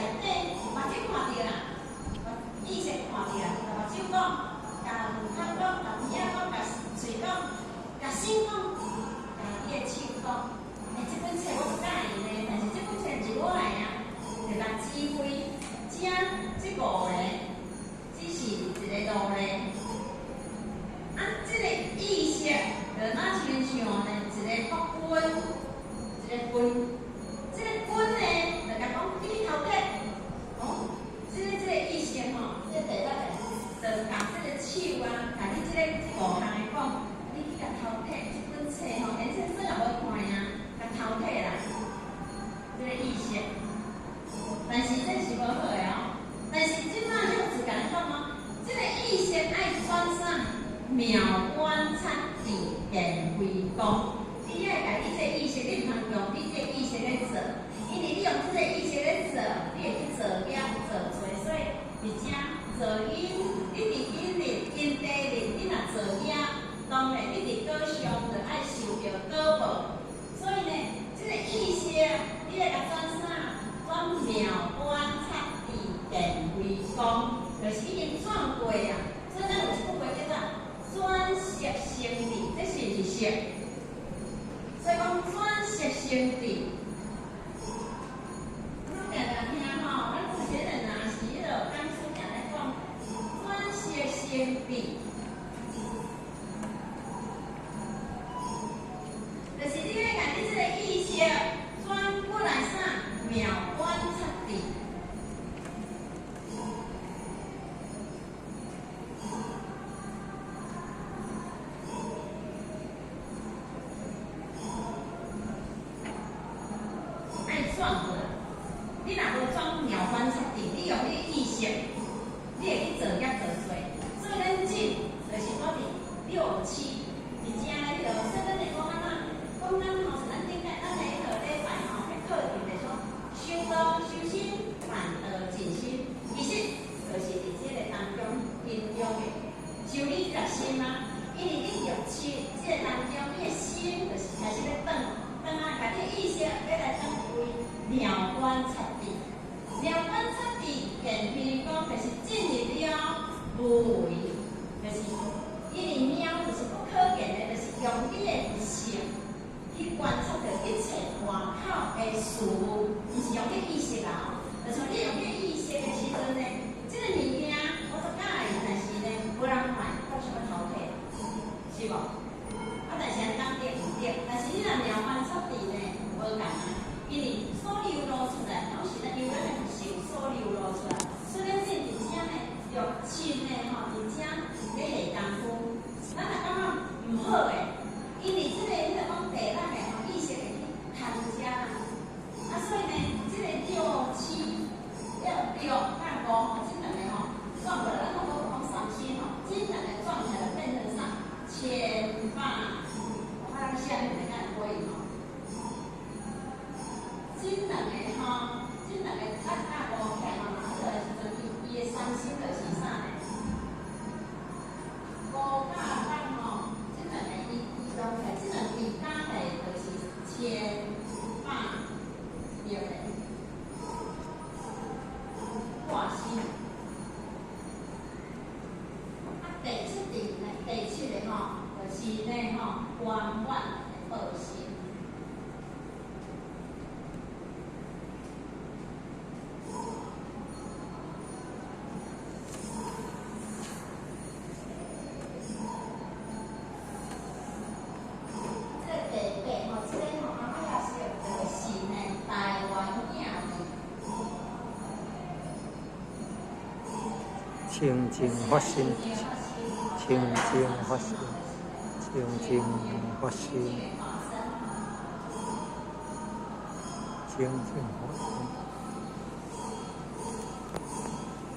內底目睭看著啦，意識看著啦，共目睭講，共耳孔講，共耳仔講，共喙講，共心講，共你的手講。欸，這本冊我足佮意呢，但是這本冊毋是我的啊，就共指揮。遮這五个只是一个路咧。啊，這個意識就若親像呢一個國軍，一個軍，這個軍呢，就共講你去偷摕，哦，這個意識吼，這個第六個，就共這個手啊，共你這個這五項的講，你去共偷摕這本冊吼，連先生也無看啊，共偷摕啦，這個意識。但是這是無好的哦。但是這擺六祖共你講哦，這個意識愛轉啥？妙觀察智見非功。你愛共你這個意識，你毋通用你這個意識咧做，因為你用這個意識咧做，你會去造業造罪，所以佇遮造因，你佇因裡因地裡，你若造業，當然你佇果上就愛受著果報。所以呢，這個意識你愛共轉啥？轉妙觀察智見非功，就是已經轉過啊。所以咱有一句話叫做轉識成智，這是毋是識？所以講轉識成智。咱定定聽吼，咱有錢人若是彼落講師定咧講轉識成智，就是你愛共你這個意識轉過來啥？妙觀察智。愛轉過來，你若無轉妙觀察智，你用你的意識，你會去造業造罪。所以咱進就是講佇六七，佇遮彼落，所以咱會講按怎？講咱吼，像咱頂擺咱的彼落禮拜吼，彼課程就說修道修心，反道淨心，其實就是佇這個當中應用的。修你這個心啊，因為你六七這個當中，你的心就是開始欲轉，轉啊，共你的意識欲來轉為妙觀察智。妙觀察智，見非功，就是進入了無為，就是因為妙就是不可見的，就是用你的性去觀察著一切外口的事物，毋是用你意識啊，就像你用你意識的時陣呢，這個物件我足佮意，但是呢，無人買，我想欲偷摕，是無？啊，但是按呢講對毋對？但是你若妙觀察智呢，無仝啊，因為所流露出來，攏是咱由咱的性所流露出來，所以咱這佇遮呢，六七呢吼，佇遮咧下功夫，咱若感覺毋好的，因為這個彼個講第六個吼，意識會去貪食啦，啊，所以呢，這個六七六六佮五吼，這兩個吼轉過來，咱攏講講三心吼，這兩個轉起來變成啥？千百，我看咱寫你們敢會吼？這兩個吼，這兩個咱佮五起來嘛，這個時陣伊伊的三心就是啥呢？五佮六吼，這兩個伊伊用起來，這兩字加起來就是千百億的掛心。啊，第七字呢？第七個吼，就是呢吼，圓滿的報身。這個第八吼，這個吼阿媽也是就是呢，台灣囝兒。清淨發心，清淨發心，清淨發心，清淨發心。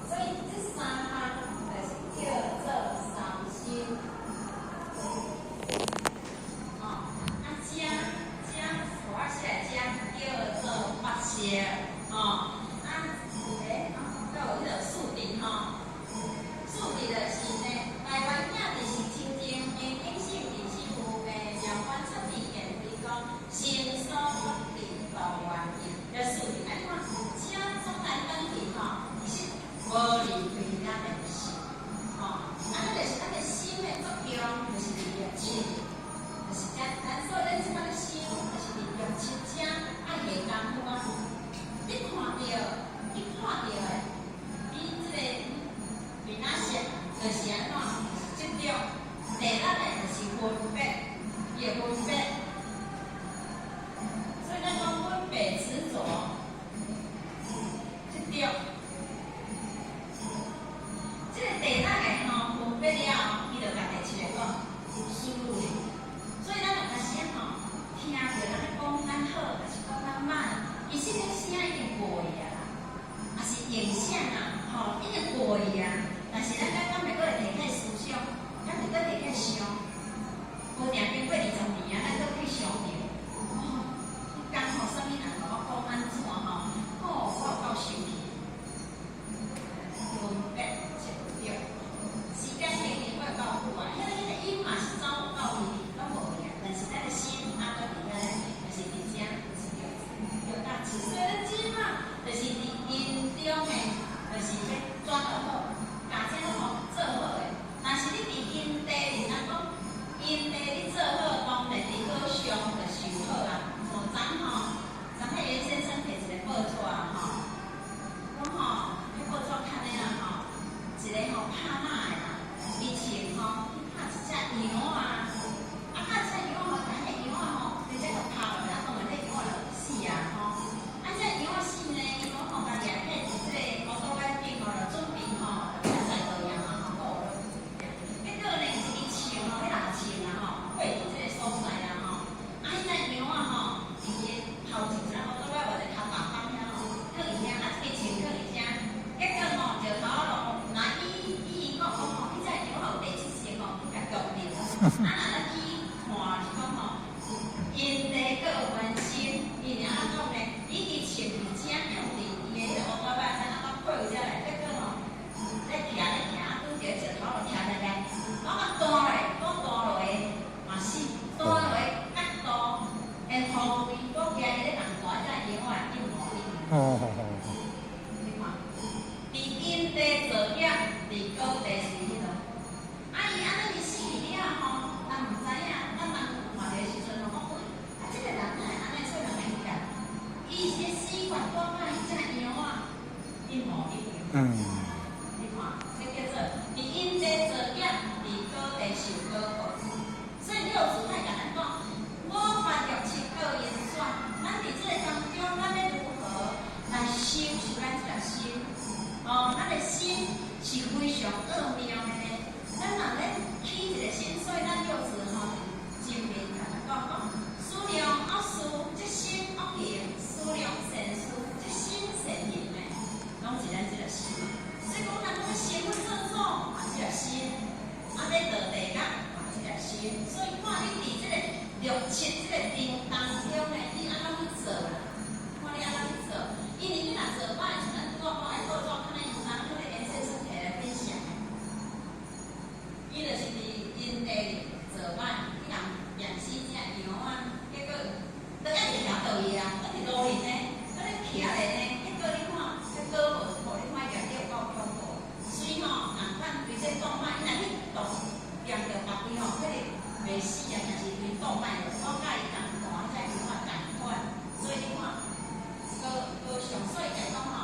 所以這三項就是叫做三心。哦，啊，這這我寫這叫做八識，哦，啊，欸，啊，閣有彼個四諦吼。四諦就是呢，台灣囝就是清淨明明性智性無明，妙觀察智見非功，心所法智度願見，這四諦。啊，你看，這總來轉去，就是佇因中的，就是欲轉就好，共這攏予做好的。但是你佇因地裡，人講因地你做好，當然佇果上就受好啊。像昨吼，昨彼袁先生提一個報紙吼，講吼，彼報紙刊的啦吼，一個吼拍馬的啦，伊穿吼去拍一隻羊啊，啊拍一隻羊吼，但彼羊仔吼，直接就拋落來，當然彼羊仔就死啊吼。啊，這羊仔死呢，伊講吼，家己來彼這個烏托邦頂吼，就準備吼，就徛在倒呀嘛吼，結果呢，伊一支槍吼，彼人槍啊吼，過佇這個所在啊吼，啊，彼隻羊仔吼，佇伊頭前一個烏托邦或者頭髮方遐吼，囥佇遐，啊，這個槍囥佇遮，結果吼，石頭仔路，若伊講講吼，彼隻羊仔有第七性吼，去共啄著。啊，若咱去看是講吼，因地閣有關心，伊爾怎講呢？伊支槍佇遮囥佇伊的彼個烏托邦，啊，過有遮來，結果吼，咧徛咧徛，拄著石頭路徛徛徛，攏啊彈落，攏彈落去嘛死，彈落去角度，緣方位，我驚伊咧共彈這羊仔一模一樣。你看，佇因地造業，佇果地隨彼落。啊，伊按呢伊死去了吼，人毋知影，咱人看著的時陣吼，講喂，啊，這個人哪會按呢，所以人來去共。伊是死法講啊，彼隻羊仔一模一樣。你看，這叫做佇因地造業，佇果地受果報。所以六祖愛共咱講，五法六七各因轉。咱佇這個當中，咱欲如何來修修咱這個心？哦，咱的心是非常奧妙的呢。咱若咧起一個心，所以咱六祖吼前面共咱講講，思量惡事，則心惡行；思量善事，則心善行呢。攏是咱這個心。所以講，咱講成佛做祖嘛，這個心；啊，欲墮地獄嘛，這個心。所以看你佇這個六七這個場當中呢，你按怎去做啦？看你按怎去做，因為你若做歹，像咱拄仔講的報紙刊的，有人彼個袁先生提來分享的，伊就是佇因地做歹，去共驗死隻羊仔，結果都猶佇徛倒伊啊，猶佇路面呢，猶咧徛咧呢，結果你看，彼果報，予你看業力有夠恐怖。所以吼，仝款對這動脈，伊若去動掂著別位吼，可能袂死啊，但是對動脈就我佮伊共彈這羊仔仝款，所以你看，閣閣上所以來講吼，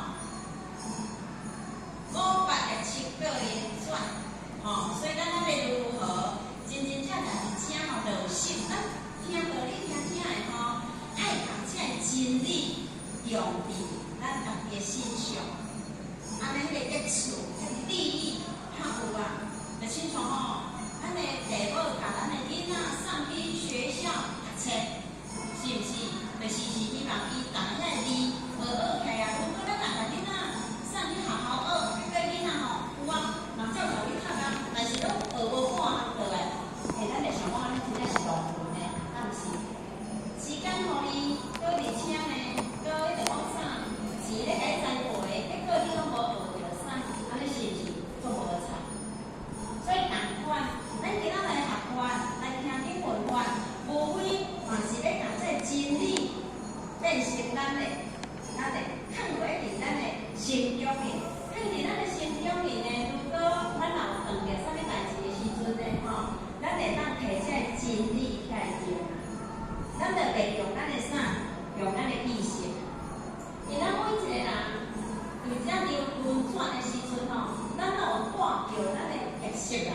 五法六七各因轉，吼，所以咱欲如何真真正正佇遮吼落實，咱聽道理聽聽的吼，愛共這个真理用佇咱家己的身上，按呢彼個益處、彼個利益較有啊。就親像吼，咱的父母共咱的囡仔送去學校讀冊，是毋是？就是希望伊共遐個字學學起來啊。如果咱若共囡仔送去學校學，結果囡仔吼有啊，嘛照常去讀啊，但是攏學無半項落來，欸，咱會想講按呢真正是浪費呢，敢毋是？時間予你，閣而且呢，閣彼個講啥，錢咧共你栽培，結果你攏無學著啥，按呢是毋是足無彩？所以仝款，咱今仔來學法，來聽經聞法，無非嘛是欲共這個真理變成咱的囥落佇咱的心中裡，囥佇咱的心中裡呢，如果咱若有碰著啥物代誌的時陣呢，吼，咱會當提這個真理起來用啊。咱就會用咱的啥？用咱的意識。因為咱每一個人佇遮流輪轉的時陣吼，咱攏有帶著咱的業識來。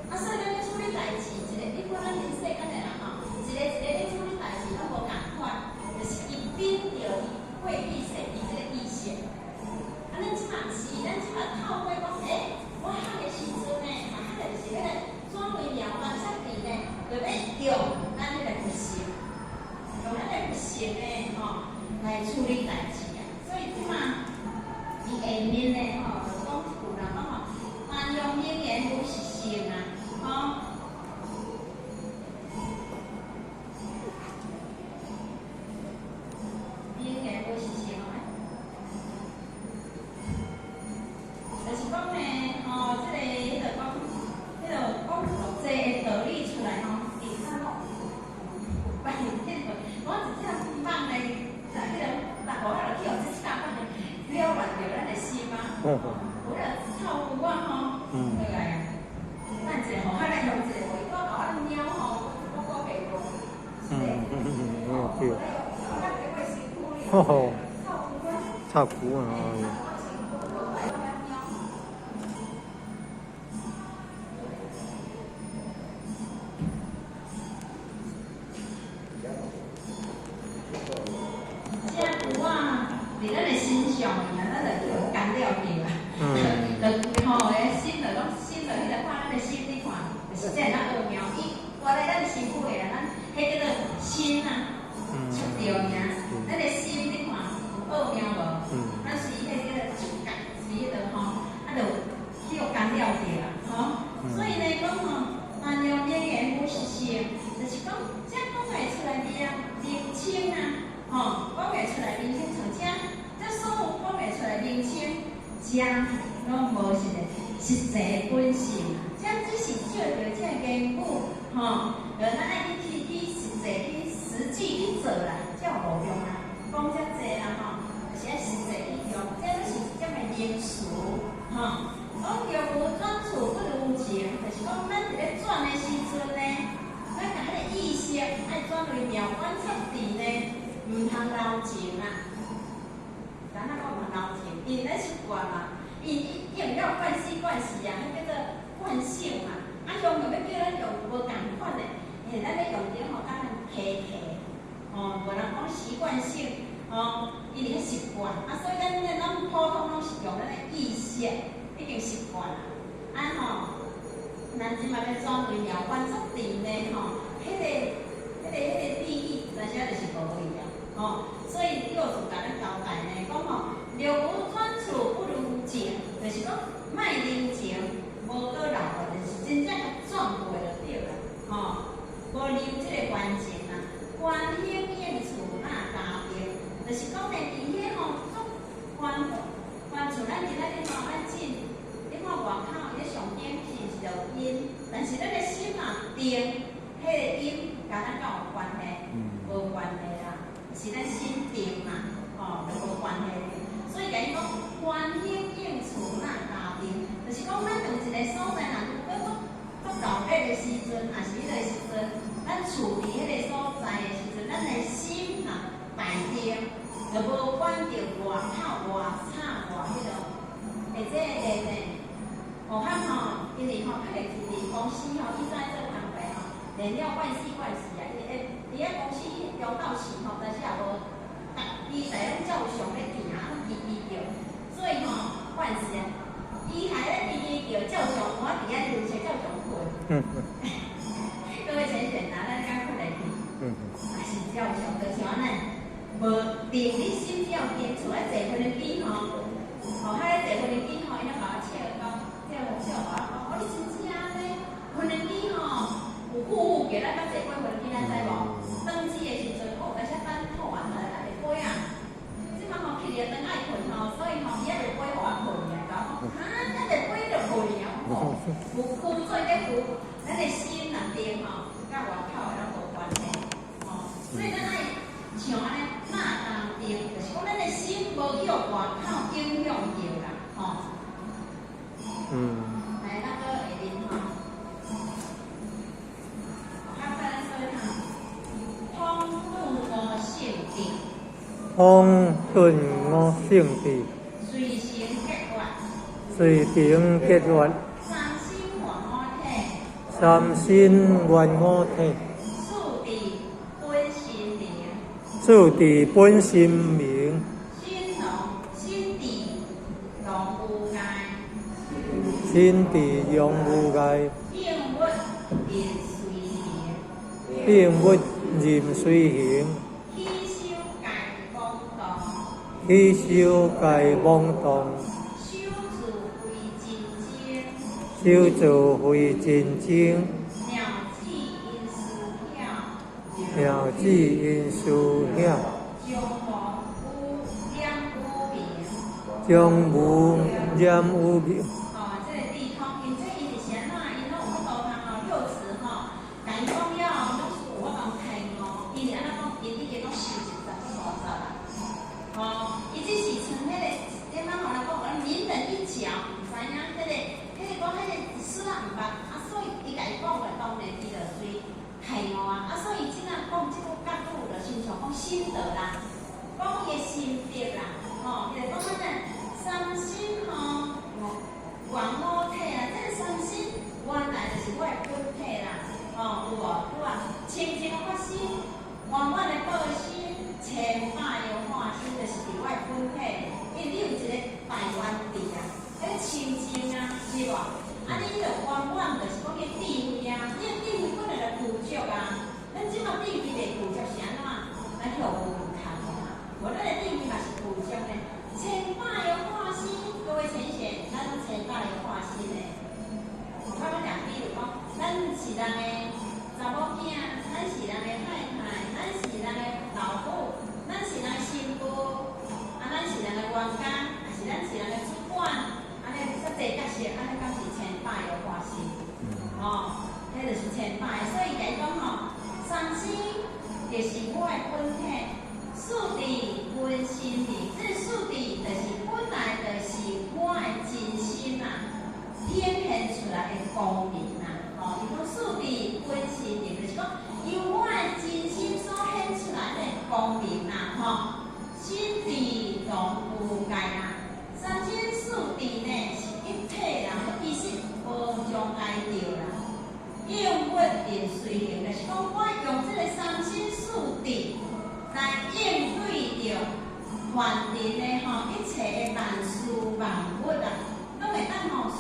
啊，所以咱咧處理代誌，一個你看咱人世間的人吼，一個一個咧處理代誌攏無仝款，就是伊秉著伊過去世伊這個意識。啊，咱這馬毋是，咱這馬透過講，欸，我學的時陣呢，啊，學的就是彼個轉為妙觀察智呢，就欲用咱彼個佛性，用咱的佛性呢，吼，來處理代誌啊。所以這馬伊下面呢，吼，就講有人講吼，但用名言如實性啊，吼。有那臭龜仔吼，落來啊！等一下吼，較來用一下，伊拄仔共我貓吼，我講袂過。對。吼吼，臭龜啊！這龜仔佇咱的身上面啊，咱就去予干了掉啊。就吼，心就講心就彼個看咱的心，你看，就是這樣奧妙。伊活佇咱身軀的啊，咱彼叫做心啊，觸著爾。咱的心你看有奧妙無？咱是彼個叫做觸覺，是彼個吼，啊就去予干了掉啊，吼。所以呢，講吼，萬用名言無實性，就是講這講會出來名名稱啊，吼，講會出來名稱，像這這所有講會出來名稱，這攏無實的實際本性啊，這只是借著這個言語，吼，就咱愛去去去實際去實際去做啦，才有路用啊。講遮濟啦吼，就是愛實際去用，這攏是一種的名詞，吼。講若無轉處不如靜，就是講咱佇咧轉的時陣呢，咱共彼個意識愛轉為妙觀察智呢，毋通留情啊。咱怎講毋通留情？因咧習慣嘛，因用了慣勢慣勢啊，彼叫做慣性嘛。啊，用就欲叫咱用無仝款的，因為咱咧用著吼，敢若客客，吼，無人講習慣性，吼，伊佇咧習慣，啊，所以咱咧咱普通攏是用咱的意識，已經習慣啦。啊吼，咱這擺欲轉為妙觀察智呢，吼，彼個利益，但是就是無去啊，吼，所以六祖共咱交代呢，講吼，若無轉處不如靜，就是講莫留情，無閣留啊，就是真正共轉過就對啦，吼，無留這個冤情啊。歡喜應處那加定，就是講呢，佇彼吼足寬寬處，咱今仔日吼咱進，你看外口伊咧上頂是毋是就陰？但是咱的心若定，彼個陰佮咱敢有關係？無關係啦，是咱心定嘛，吼，就無關係。所以共伊講歡喜應處那加定，就是講咱佇一個所在，若如果足足鬧熱的時陣，抑是彼個時陣，咱處佇彼個所在的時陣，咱的心若大定，就無管著外口外吵外彼個，會這個呢，吼較吼，因為吼較會記佇公司吼，伊在做工課吼，練了慣勢慣勢啊，伊會佇遐公司中晝時吼，但是也無，逐機台攏照常咧行，攏吱吱叫，所以吼慣勢啊，機械咧吱吱叫，照常我佇遐休息，照常睏。各位淺顯啊，咱敢睏會去？也是照常，就是按呢，無定，你心只要定，像咧坐飛機吼，吼，彼咧坐飛機吼，伊攏共我笑講，笑笑我講，哦，你真正呢，飛機吼，有呼呼叫，咱捌坐過飛機，咱知無？轉機的時陣，哦，而且等吐完來還袂飛啊。這擺吼起來轉愛睏吼，所以吼伊還袂飛予我睏爾，共我講，哈，還袂飛就睏爾，吼，有虛做咧虛，咱的心若定吼，佮外口的攏無關係，吼，所以咱愛像按呢，那當定，就是講咱的心無去予外口影響著啦，吼。來，咱閣下面吼，較快咱說哈，通頓悟性智，通頓悟性智，隨行結願，隨行結願，三心願五體，三心願五體，四諦本心靈，四諦本心明，心龍心智龍無礙，心智永無礙，應物任隨行，應物任隨行，起修界妄動，起修界妄動，守住非真精，守住非真精，妙智因思曉，妙智因思曉，將無有染有明，將無染有明。哦，這個智通，因這伊是啥怎？𪜶攏有法度通哦，六祖吼，共伊講了後，攏是有法度開悟。伊是按怎講？𪜶已經攏修習十幾五十啦。吼，伊只是像彼個一點仔吼，人講，人民本一定隨行，就是講我用這個三心四智來應對著凡塵的吼一切的萬事萬物啊，攏會當吼隨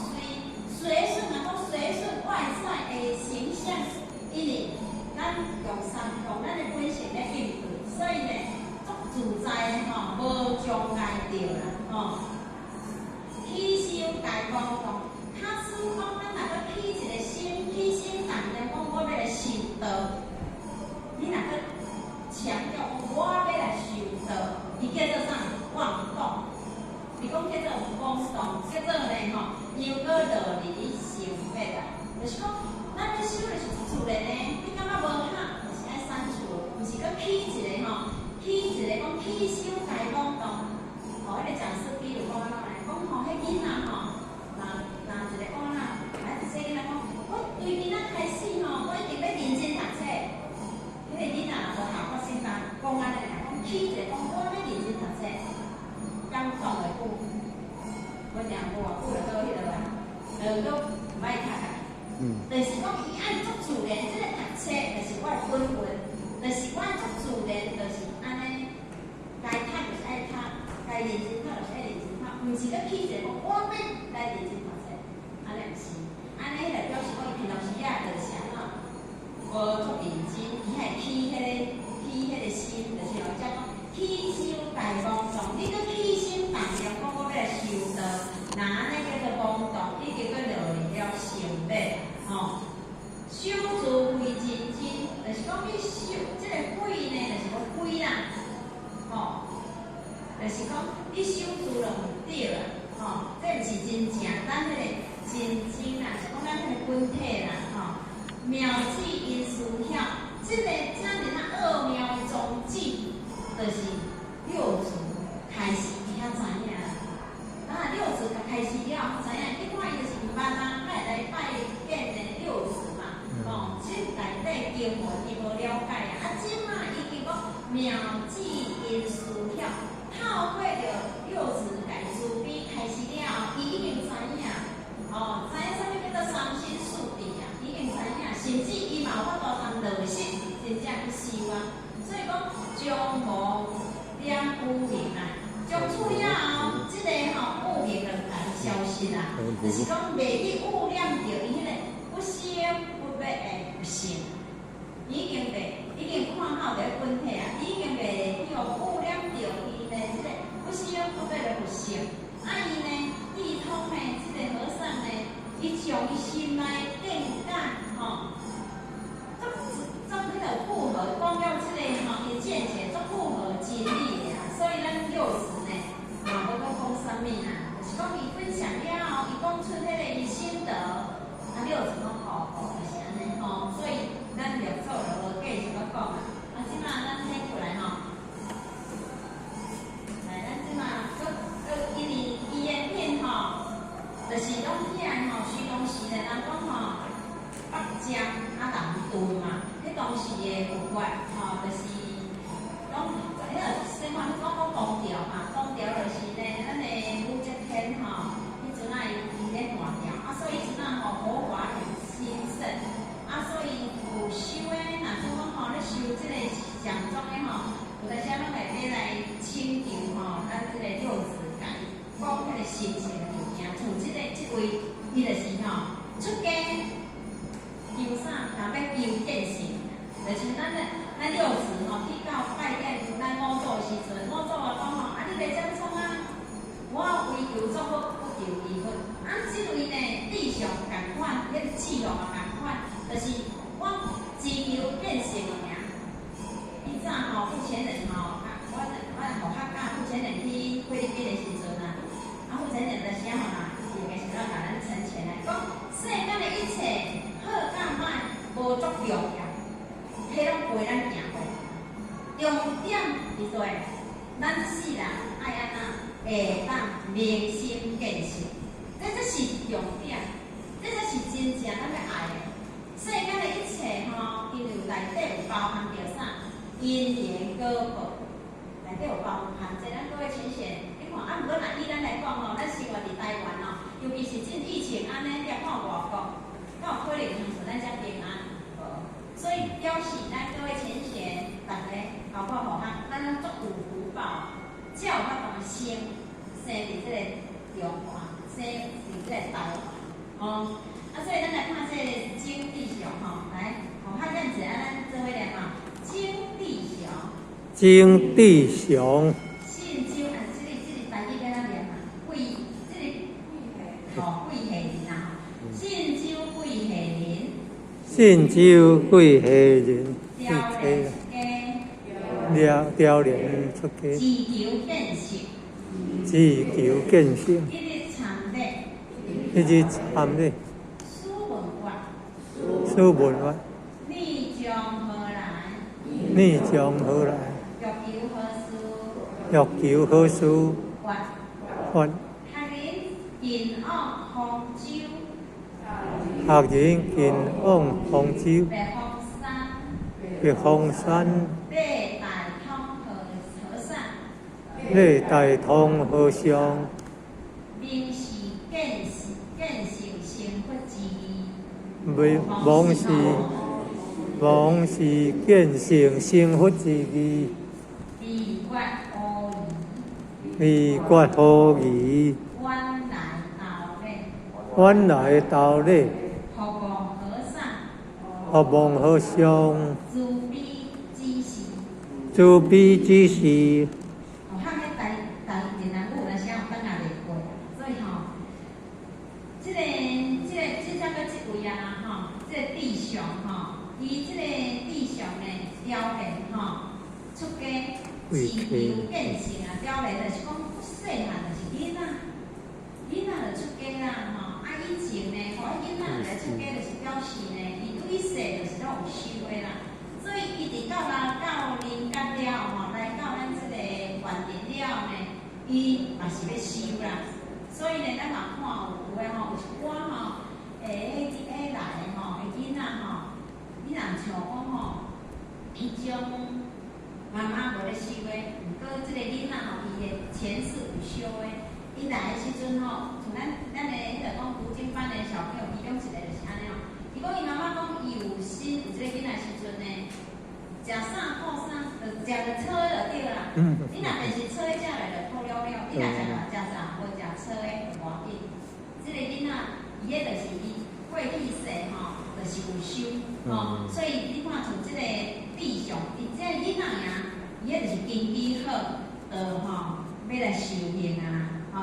隨順啊，講隨順外在的形象，因為咱用三用咱的本性咧應對，所以呢，足自在的吼，無障礙著啦，吼。起修大妄動，假使講咱若閣起一個心，起心動念，講我欲來修道，你若閣強調講我欲來修道，伊叫做啥？妄動。伊講叫做妄動，叫做呢吼，又閣落入生滅啊。就是講，咱咧修的是自然的，你感覺無合，就是愛刪除，毋是閣起一個吼，起一個講起修大妄動。吼，彼個講師比如講按怎呢？講吼，彼囡仔吼，若若一個講啊，來細囡仔講，我對囡仔開始吼，我一定欲認真讀冊。彼個囡仔若無下決心，但講按呢爾，講起一個講我欲認真讀冊，敢擋會久？無誠無偌久就倒彼落啊，就閣毋愛讀啊。就是講伊愛足自然，這個讀冊就是我的本分，就是我足自然，就是按呢，該讀就是愛讀，該認真讀就是愛認真讀，毋是閣起一個講我欲來認真讀冊，按呢毋是，按呢彼個表示講伊平常時仔就是按怎，無足認真，伊愛起彼個起彼個心，就是吼，才講起修大妄動，你閣起心動念講我欲來修道，若按呢叫做妄動，已經閣落入了生滅，吼。修自非真真，就是講你修這個非呢，就是講非啦，吼，就是講你修自就毋對啦，吼，這毋是真正咱彼個真真啦，是講咱彼個本體啦，吼。妙智因思曉，這個遮爾仔奧妙的宗旨，就是六祖開始伊遐知影。啊，六祖開始了後知影，你看伊就是毋捌啊，愛來拜見的六祖嘛，吼，這內底經文伊無了解啊，啊，這馬已經講妙智因思曉，透過著六祖共慈悲開示了後，伊已經知影，哦，知影啥物叫做三心四智啊，已經知影，甚至伊嘛有法度通落實真正去修啊。所以講終無染污明啊，終此了後，這個吼污明就共伊消失啊，就是講袂去污染著伊彼個不生不滅的佛性，已經袂已經看透著本體啊，已經袂去予污染著伊的這個不生不滅的佛性。啊，伊呢，智通呢，這個和尚呢，伊將伊心內見解吼，足足彼個符合，講了這個吼，伊見解足符合真理的啊，所以咱六祖呢，嘛無閣講啥物啦，就是講伊分享了後，伊講出彼個伊心得，啊六祖攏好好，就是按呢吼，所以咱六祖就無繼續閣講啊。啊，這馬咱睇過來吼，來咱這馬閣閣因為伊的品吼，就是攏起來吼，徐當時的人講吼，北漸啊南頓嘛，彼當時的佛法吼，就是攏彼個說法，講講唐朝嘛，唐朝就是呢，咱的武則天吼，彼陣仔伊咧大條，啊，所以彼陣仔吼佛法很興盛，啊，所以有修的，若算講吼咧修這個禪宗的吼，有當時攏會欲來請求吼，咱這個六祖共伊講彼個神聖的物件，像這個這位，伊就是吼出家求啥？若欲求見性，就是咱的咱六祖吼去到拜見咱五祖的時陣，五祖啊講吼，啊你袂怎創啊？我唯求作佛，不求彼佛。啊，這位呢志向仝款，彼個志向嘛仝款，就是我只求見性爾。以早吼傅前人吼，我予客家傅前人去菲律賓的時陣啊，啊傅前人就是吼嘛，伊個時陣共咱陳前來講，世間的一切好佮歹無足重要，彼攏陪咱行過。重點佇佗，咱這世人愛按怎會當明心見性，這是重點，這才是真正咱欲愛的。世間的一切吼，因為內底有包含著啥因緣果報，內底有包含這咱各位淺顯，你看啊，毋過若以咱來講吼，咱生活佇台灣吼，尤其是這疫情按呢，你若看外國，敢有可能親像咱遮平安？無。所以表示咱各位淺顯，逐家包括互學，咱攏足有福報，才有法度生生佇這个中華，生佇這個台灣，吼。啊，所以咱來看這個整地上吼，來，互學念一下，咱做伙念吼，整地上，整地上，信州啊，這個台語欲按怎念啊？貴，這個吼，貴下人啊，信州貴下人。信州貴下人，調練出家，了調練出家，自求見性，自求見性，一日參禮，一日參禮，師問法，師問法，你從何來？你從何來？欲求何事？欲求何事？法，法，學人近往豐州，學人近往豐州，白鳳山，白鳳山，禮大通和尚，禮大通和尚，明示見性見性成佛之義。未罔是罔是見性成佛之義，未決無疑，未決無疑，遠來投禮，遠來投禮，佛王和尚，佛王和尚，慈悲指示。慈悲指示。哦，學彼台台閩南語有當時有轉仔袂過，所以吼，這個這這個這位啊吼，這個智上吼，伊這個智上呢，了然吼，出家自求見性啊，了然就是講細漢就是囡仔，囡仔就出家啦吼，啊以前呢，吼囡仔來出家就是表示呢，伊對世就是攏有修的啦。所以伊直到來到人間了吼，來到咱這個凡人了呢，伊嘛是欲修啦。所以呢，咱嘛看有有的吼，有一寡吼，欸，彼來的吼，的囡仔吼，你若像講吼，彼種媽媽無咧修的，毋過這個囡仔吼，伊的前世有修的，伊來的時陣吼，像咱的彼個講讀經班的小朋友，其中一個就是按呢吼。伊講伊媽媽講，伊有生有這個囡仔時陣呢，食啥吐啥，就食著草的就對啦。你若電視草的食來就吐了了，你若食食啥無食草的無要緊。這個囡仔，伊彼就是伊過去世吼，就是有修吼，所以你看像這個智上，伊這個囡仔爾，伊彼就是根基好，就吼欲來修行啊，吼。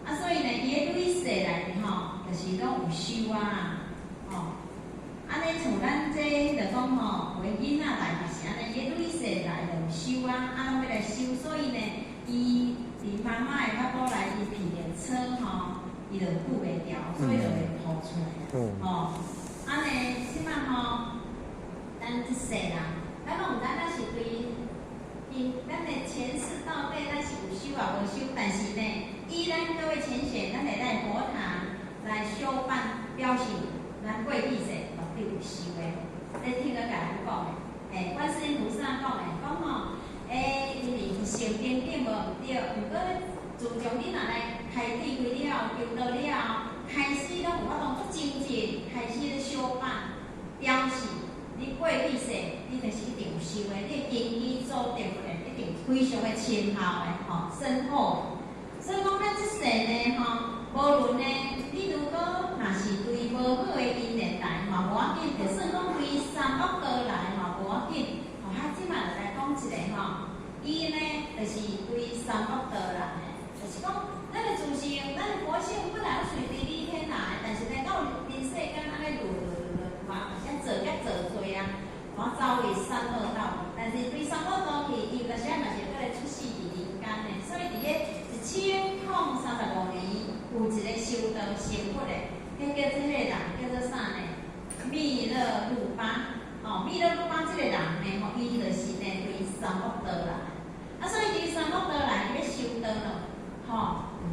啊，所以呢，伊彼對世來吼，就是攏有修啊，吼。按呢像咱這就講吼，有的囡仔來嘛是按呢，伊對世來就有修啊，啊攏欲來修，所以呢，伊佇媽媽的腹肚內，伊鼻著草吼，伊就顧袂牢，所以就會吐出來啊。吼，按呢，這擺吼，咱這世人，咱攏毋知咱是對因咱的前世到底咱是有修也無修，但是呢，依咱各位淺顯，咱會來佛堂來修辦，表示咱過去世絕對有修的。你聽佢共咱講的，欸，觀世音菩薩講的，講吼，欸，因為性平等無毋對，毋過自從你若來開智慧了後，求道了後，開始攏有法度足精進，開始咧修辦，表示你過去世你就是一定有修的，你的根基做定的，一定非常的深厚的吼，深厚的。所以講咱這世呢，吼，無論呢，你如果若是對無好的因緣來嘛無要緊，就算講對三惡道來嘛無要緊。吼，啊，這擺就來講一個吼，伊呢就是對三惡道來的，就是講咱的自性，咱的佛性本來是對理天來，但是呢，到人世間按呢輪輪輪嘛，啥造業造罪啊，嘛走去三惡道。但是對三惡道去，伊有當時嘛是閣來出世佇人間的，所以佇个1035年，有一個修道成佛的，彼叫這個人叫做啥呢？密勒日巴，哦，密勒日巴這個人呢，吼，伊就是呢對三惡道來，啊，所以對三惡道來，伊欲修道咯，吼，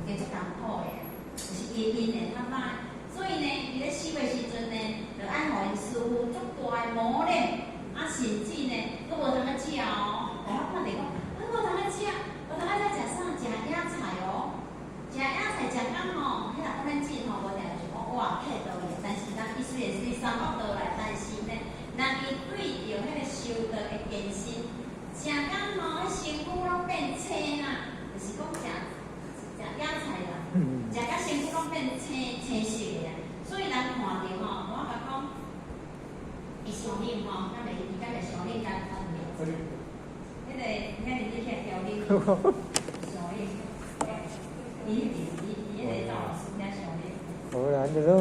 有加足艱苦的，就是伊因緣較歹，所以呢，伊咧修的時陣呢，就愛予𪜶師父足大的磨練，啊，甚至呢，閣無通去食哦，大家看著講，啊，無通去食，無通去食啥？食野菜哦，食野菜食到吼，彼若講咱進吼，無定就是講哇，退倒去，但是人伊雖然是對三惡道來，但是呢，人伊對身軀攏變青啦，就是講食食野菜啦，食甲身軀攏變青青色的啊。所以人看著吼，我共講，伊上冷吼，敢會伊敢會上冷敢敢袂？彼個遐日你遐調冷，上冷，伊彼邊伊伊彼個趙老師遐上冷。好啦，你都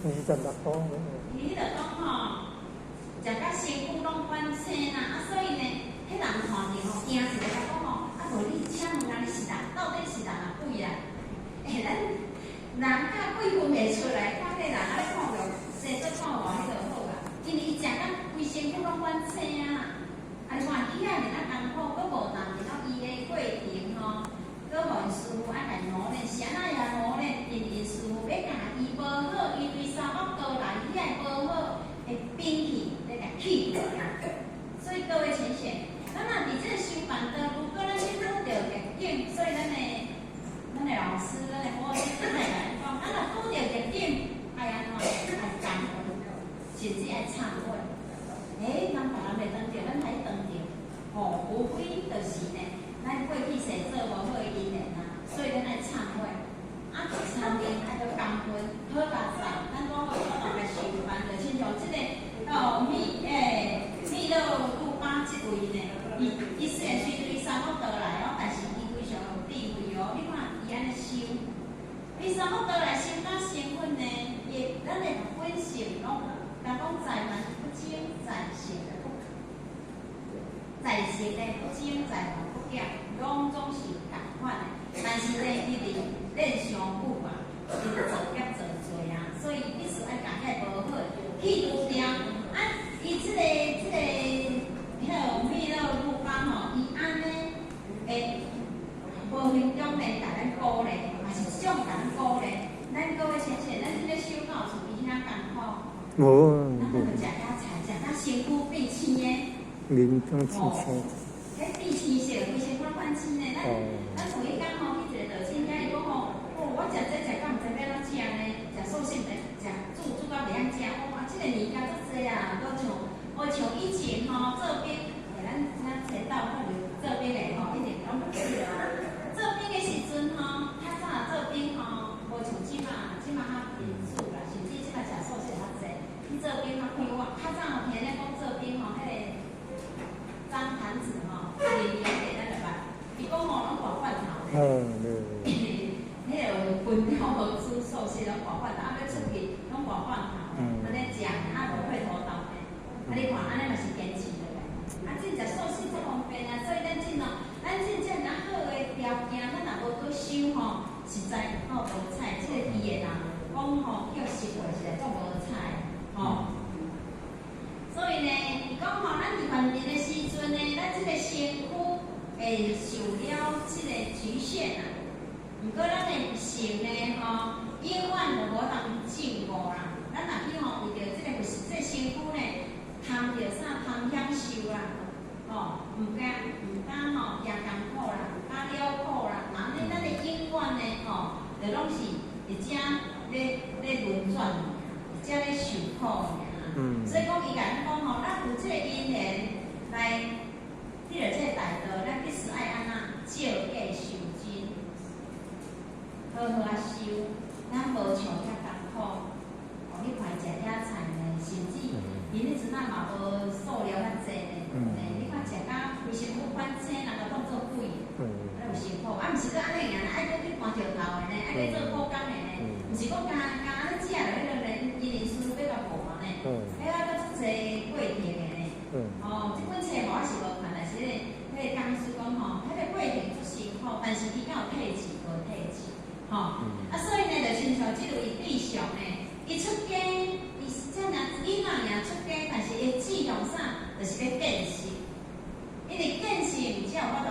26箍。伊彼就講吼，食甲身軀攏反青啦，啊，所以呢，彼人看著吼，驚一下，共講吼，啊，無你請問啊，你是人，到底是人啊鬼啊？欸，咱人甲鬼分袂出來，看彼人啊，你看著生做看偌彼就好啊，因為伊食甲規身軀攏反青啊。啊，你看伊遐爾仔艱苦，閣無當然後伊的過程吼，閣予𪜶師父愛共磨練，是按怎樣磨練？因為𪜶師父欲共伊無好，伊對沙漠倒來遐無好的兵器咧共去掉。所以各位淺顯，咱若佇這個修辦道，如果咱去拄著逆境，所以咱的老師，咱的老師總會共咱講，咱若拄著逆境，愛按怎？愛感恩，甚至愛懺悔。欸，人別人袂當著，咱還當著，吼，無非就是呢，咱過去世做無好的因緣啊，所以咱愛懺悔，啊，就懺悔，愛閣感恩，好佳哉，咱講好我來修辦，就親像這個哦，密勒日巴這位呢，伊雖然是對沙漠倒來哦，但是伊非常有智慧哦。你看伊按呢修，伊沙漠倒來修到成佛呢，伊咱的本性攏，人講在凡不增，在聖不在聖呢不增，在凡不減，攏總是仝款的。但是呢，伊佇練傷久啊，伊就造業造濟啊，所以必須愛共遐無好去除掉。啊，伊這個彼個密勒日巴吼，伊按呢會無形中呢，共咱鼓勵，嘛是一種共咱鼓勵。咱各位淺顯，咱這個修道厝伊遐艱苦。無。咱就食野菜，食甲身軀變青的。面攏青青。彼變青色，規身軀攏反青的。咱咱有彼工吼去一個道親遐，伊講吼，哦，我食這食到毋知欲按怎食呢，食素食的，食煮煮到袂曉食。我講啊，這個物件足濟啊，閣像，無像以前吼做兵，欸，咱咱前道可能做兵的吼，一定攏會記得。做兵的時陣吼，較早做兵吼，無像這馬，這馬較民主啦，甚至這馬食素食較濟。去做兵較快活，較早聽咧講做兵吼，彼個張壇子吼，連連給咱就捌，伊講吼攏掛罐頭。嗯，對。彼個軍調無煮素食攏掛罐頭，啊欲出去攏掛罐頭，按呢食，啊無配土豆呢。啊你看按呢嘛是堅持落來。啊，真食素食足方便啊，所以咱真哦，咱真遮爾好的條件，咱若無閣修吼，實在吼無彩。這個伊的人講吼叫實話實在足無彩吼。所以呢，伊講吼，咱佇凡塵的時陣呢，咱這個身軀會受了這個局限啊。毋過咱的性呢，吼，永遠就無通證悟啦。咱若去吼為著這個這個身軀呢，貪著啥貪享受啦，吼，毋敢吼行艱苦啦，毋敢了苦啦，那按呢咱的永遠呢，吼，就攏是佇遮咧輪轉爾，佇遮咧受苦爾。所以講伊共咱講吼，咱有這個因緣來得著這個大道，咱必須愛按怎照過修真，好好仔修，咱無像遐艱苦。哦，你看伊食野菜呢，甚至𪜶彼陣仔嘛無素料遐濟呢，你看食甲規身軀反青，人共當做鬼，啊有辛苦。啊，毋是閣按呢爾，愛閣去搬石頭的呢，愛去做苦工的呢，毋是講干干按呢食落彼個連伊連師欲共無呢，彼個閣足濟過程的呢。哦，這本冊我是無看，但是彼個講師講吼，彼個過程足辛苦，但是伊敢有退志無退志，吼。啊，所以呢，就親像這位對象呢，伊出家，伊是遮爾囡仔爾出家，但是伊志向啥，就是欲見性。因為見性才有法度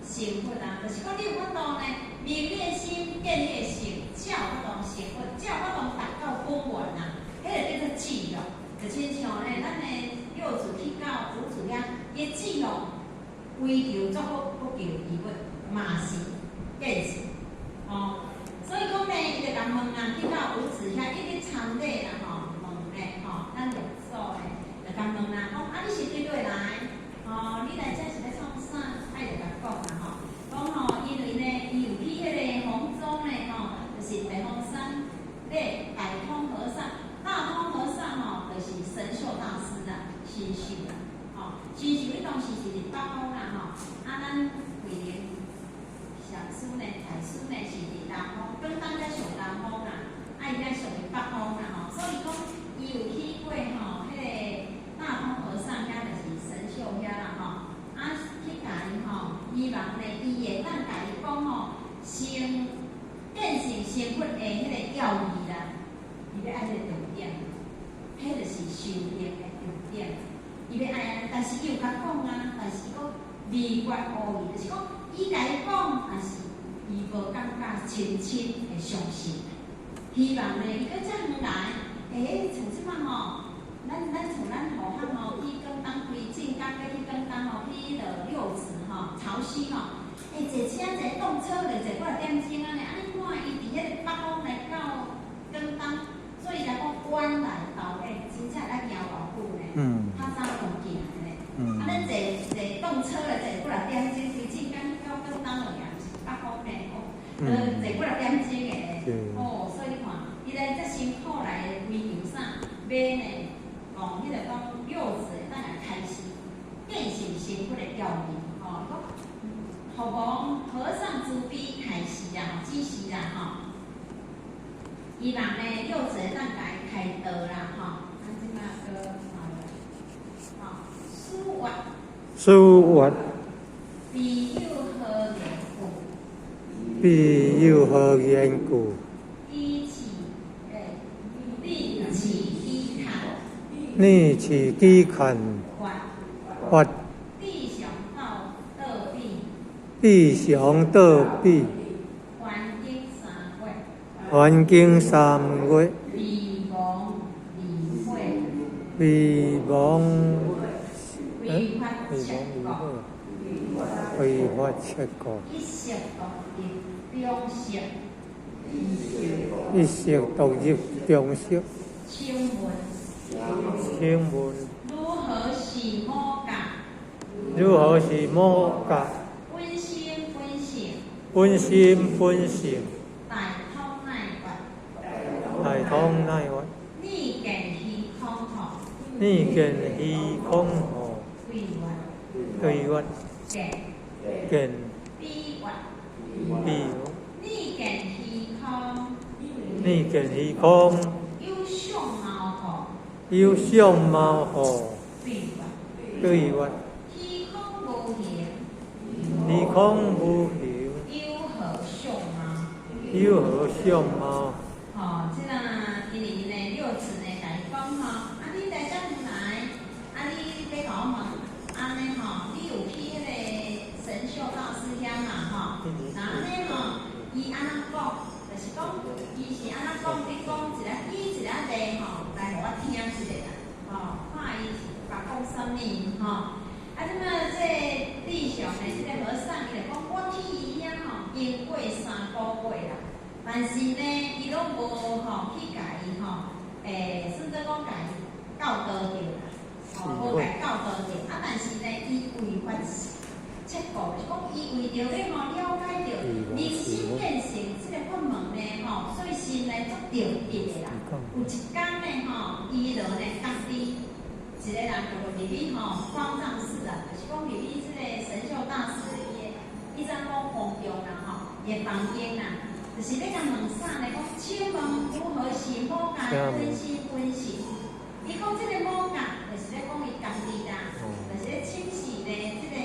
成佛啊，就是講你有法度呢，明你的心，見你的性，才有法度成佛，才有法度達到本源啊。彼個叫做志向，就親像呢，咱的六祖去到五祖遐，伊的志向追求足好，閣求醫物，嘛是見性，吼。所以講呢，伊就共問啊，去到五祖遐，一直參禮啦吼，問咧吼，咱六祖咧，就共問啦，講啊，你是佗佗來？吼，你來遮是欲創啥？啊，伊就共講，成佛的彼个要義啦，伊欲愛彼个重點，彼就是修行的重點。伊欲愛按呢，但是伊有共講啊，但是伊講未覺悟義，就是講伊共伊講，但是伊無感覺深深會相信。希望呢，伊閣遮遠來，欸，像這擺吼，咱像咱予學吼去廣東規晉江欲去廣東吼，去彼落六子吼、潮汐吼，欸，坐車坐動車就坐幾仔點鐘按呢，啊，你看伊佇彼个北方來到廣東，所以來講遠來投遠，真正愛行偌久呢？較早用行的呢。啊，咱坐坐動車就坐幾仔點鐘，規晉江到廣東爾，毋是北方呢，哦，坐幾仔點鐘的，哦，所以你看，伊來遮辛苦來追求啥？欲呢？哦，彼个講六祖會當來開示，見性成佛的要義，吼，講佛王和尚慈悲開示啊，指示啦，吼。希望呢，六祖會當共伊開導啦，吼。啊，這擺閣吼，書曰，書曰，彼有何緣故？彼有何緣故？彼此欸，你持飢渴，你持飢渴，佛佛智常到到彼，智常到彼，還經三月，還經三月，未亡離火，未亡為法未切亡割，離火，為法切割，一色獨入中色，一色獨入中色。請問，請問，如何是魔覺？如何是魔覺？本心本性，本心本性，大通乃佛，大通乃佛。你見虛空吼，你見虛空吼，對曰，對曰，見見彼曰，彼你見虛空，你見虛空，有相貌吼，有相貌吼，對曰，對曰，虛空無形，虛空無形，有何相貌？有何相貌？吼，這個因為呢，六祖呢，共伊講吼，啊，你來遮遠來，啊，你欲共我問，按呢吼，你有去彼个神秀大師遐嘛吼？那按呢吼，伊按怎講？就是講，伊是按怎講？你講一个，舉一個例吼，來予我聽一下啦，吼，看伊是捌講啥物吼？啊，這擺這個智常呢，這個和尚伊就講，我去伊遐吼，經過3個月啦。但是呢，伊攏無吼去共伊吼，欸，算做講共伊教導著啦，吼，無共伊教導著。啊，但是呢，伊為法切割，就是講伊為著欲吼了解著明心見性這個法門呢，吼，所以心內足著急的啦。有一工呢，吼，伊就呢家己一個人就入去吼方丈室啊，就是講入去這個神秀大師伊的，伊怎講方丈啦吼，伊的房間啦。就是咧共問啥呢？講請問如何是魔界本心本性？伊講這個魔界，就是咧講伊家己啦，就是咧請示咧，這個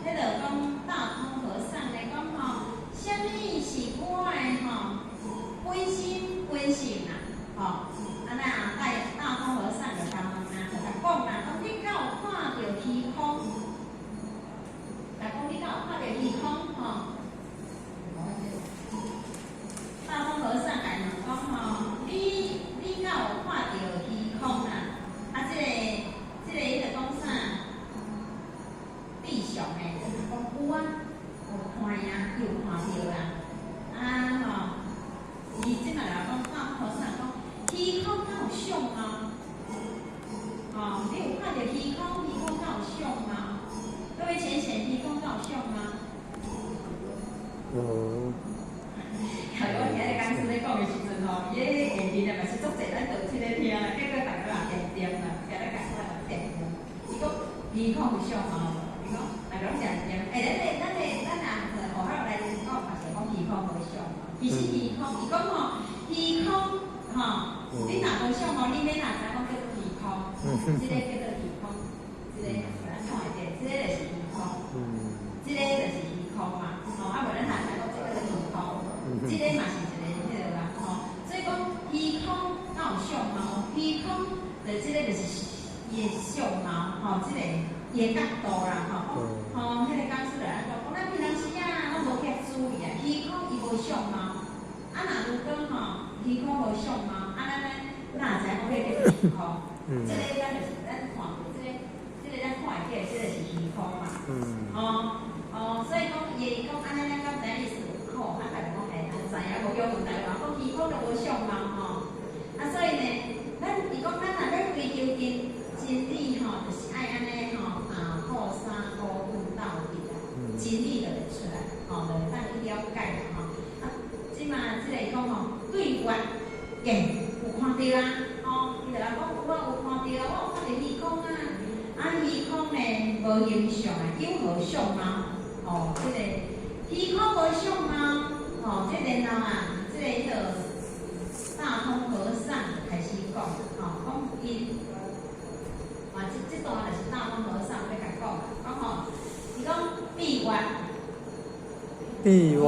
彼落講大通和尚咧講吼，啥物是我的吼本心本性啊？吼，啊那大通和尚就共問啊，就共講啦，講你敢有看著虛空？來講你敢有看著虛空？吼？大通和尚共問講吼，你敢有看著虛空啊？啊，這個伊就講啥？智常的，講有啊，有看啊，有看著啦。啊吼，伊這擺來講，大通和尚講，虛空敢有相貌？吼，你有看著虛空？虛空敢有相貌？各位淺顯，虛空敢有相貌？無。我今日講師咧講的時陣吼，伊咧下面啊嘛是足濟咱道親咧聽啦，結果逐个人恬恬啦，今日共款恬恬。伊講虛空有相貌無？伊講逐个攏恬恬。欸，咱若學校內面講嘛是講虛空無相貌，其實虛空，伊講吼虛空吼，你若無相貌，你欲哪知影講叫做虛空？這個叫做虛空，這個咱看會著，這個就是虛空，這個就是虛空嘛。吼，啊無咱哪知講這叫做虛空？這個嘛是一個彼個。虛空敢有相貌？虛空就這个就是伊的相貌，吼，這個伊的角度啦，吼。吼，彼個講師就按怎講？咱平常時啊，攏無去注意啊。虛空伊無相貌，啊，若如講吼，虛空無相貌，啊，咱哪會知影講彼個叫虛空？這個咱就是咱看過，這個這個咱看會起來，這個是虛空嘛。吼哦，所以講伊講按呢，咱敢知影伊是有苦？啊，家己講嘿，知影無叫問題嘛？講虛空都無相貌吼，啊，所以呢，咱伊講咱若欲追求真真理吼，就是愛按呢吼，啊，破三苦問到底啦，真理就會出來，吼，就會當去了解啦，吼。啊，這馬這個講吼，對外見有看著啊，吼，伊就來講有啊，有看著啊，我有看著虛空啊，啊，虛空呢無形象啊，有何相貌？吼，這個虛空無相貌，吼，這然後啊，這個彼落大通和尚就開始講，吼，講伊，啊，這這段就是大通和尚欲共講，講吼，伊講彼月，彼月，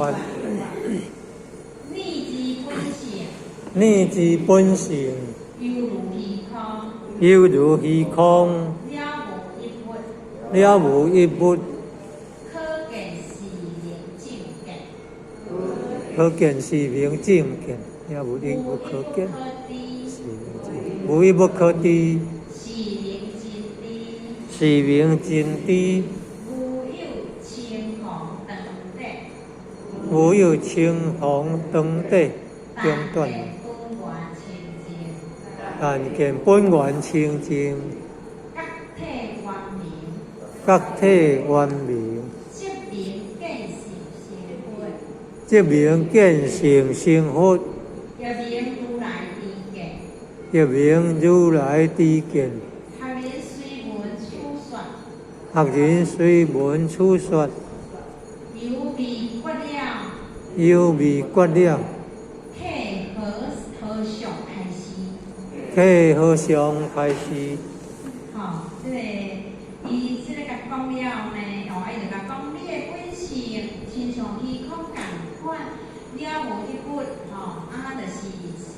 你之本性，你之本性，猶如虛空，猶如虛空，了無一物，了無一物，可見是名正見，可見是名正見，了無一物可見，是名正，無一物可知，是名真知，是名真知，無有青紅長短，無有青紅長短，長短，但見本源清淨，但見本源清淨，覺體圓明，覺體圓明，即名見性成佛，即名見性成佛，亦名如來知見，亦名如來知見。學人隨聞此說，學人隨聞此說，猶未覺了，猶未覺了，契和和尚開示，契和尚開示。吼，這個伊這個共講了呢，哦，伊就共講你的本性親像虛空仝款，了無一物，吼，啊，就是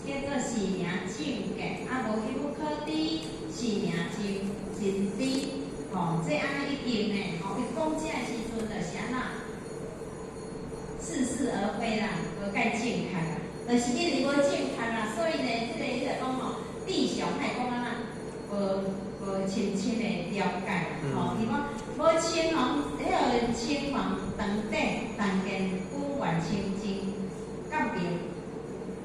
叫做是名正見，啊，無一物可知，是名真真知，吼，這按呢已經呢，吼，伊講這个時陣就是按怎，似是而非啦，無蓋正確啦，就是因為無正確啦，所以呢，這個彼個講吼，智上愛講按怎，無無深深的了解啦，吼，伊講無青紅，彼個青黃長短，但見本源清淨，覺明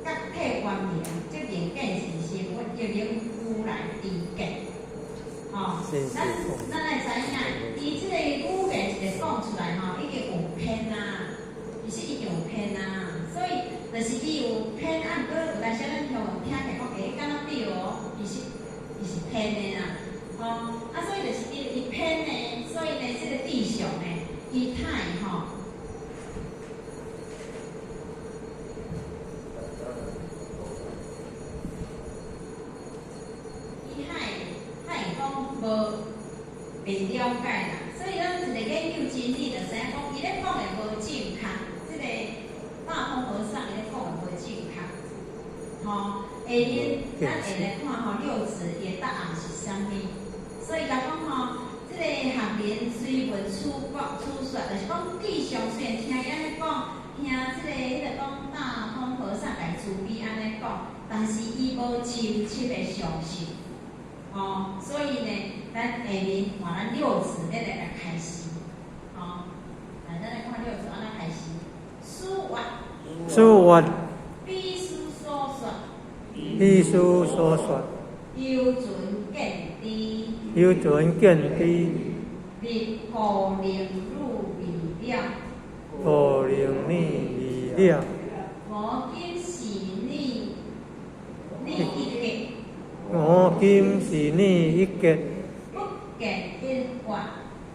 覺體圓明，即名見性成佛，亦名如來知見。吼，咱咱愛知影，伊這個語言一个講出來吼，已經有偏啊，其實已經有偏啊，所以就是伊有偏啊，毋過有當時咱聽聽起來講，欸，敢若對哦，其實伊是偏的啦，吼，啊，所以就是伊伊偏的，所以呢，這個智相呢，伊太吼。伊海海講無未了解啦，所以咱一個研究真理，就知影講，伊咧講的無正確，這個大通和尚伊咧講的無正確，吼。下面咱會來看吼六祖伊的答案是啥物，所以共講吼，這個學人隨聞此講此說，就是講智相雖然聽伊按呢講，聽這個彼個講大通和尚來慈悲按呢講，但是伊無深切的相信。吼，所以呢，咱下面換咱六祖咧來來開示，吼，來咱來看六祖按怎開示。師曰，師曰，彼師所說，彼師所說，猶存見知，猶存見知，欲故能汝未了，故能汝未了。我今示汝，汝一結。我今示汝一結，不見一法，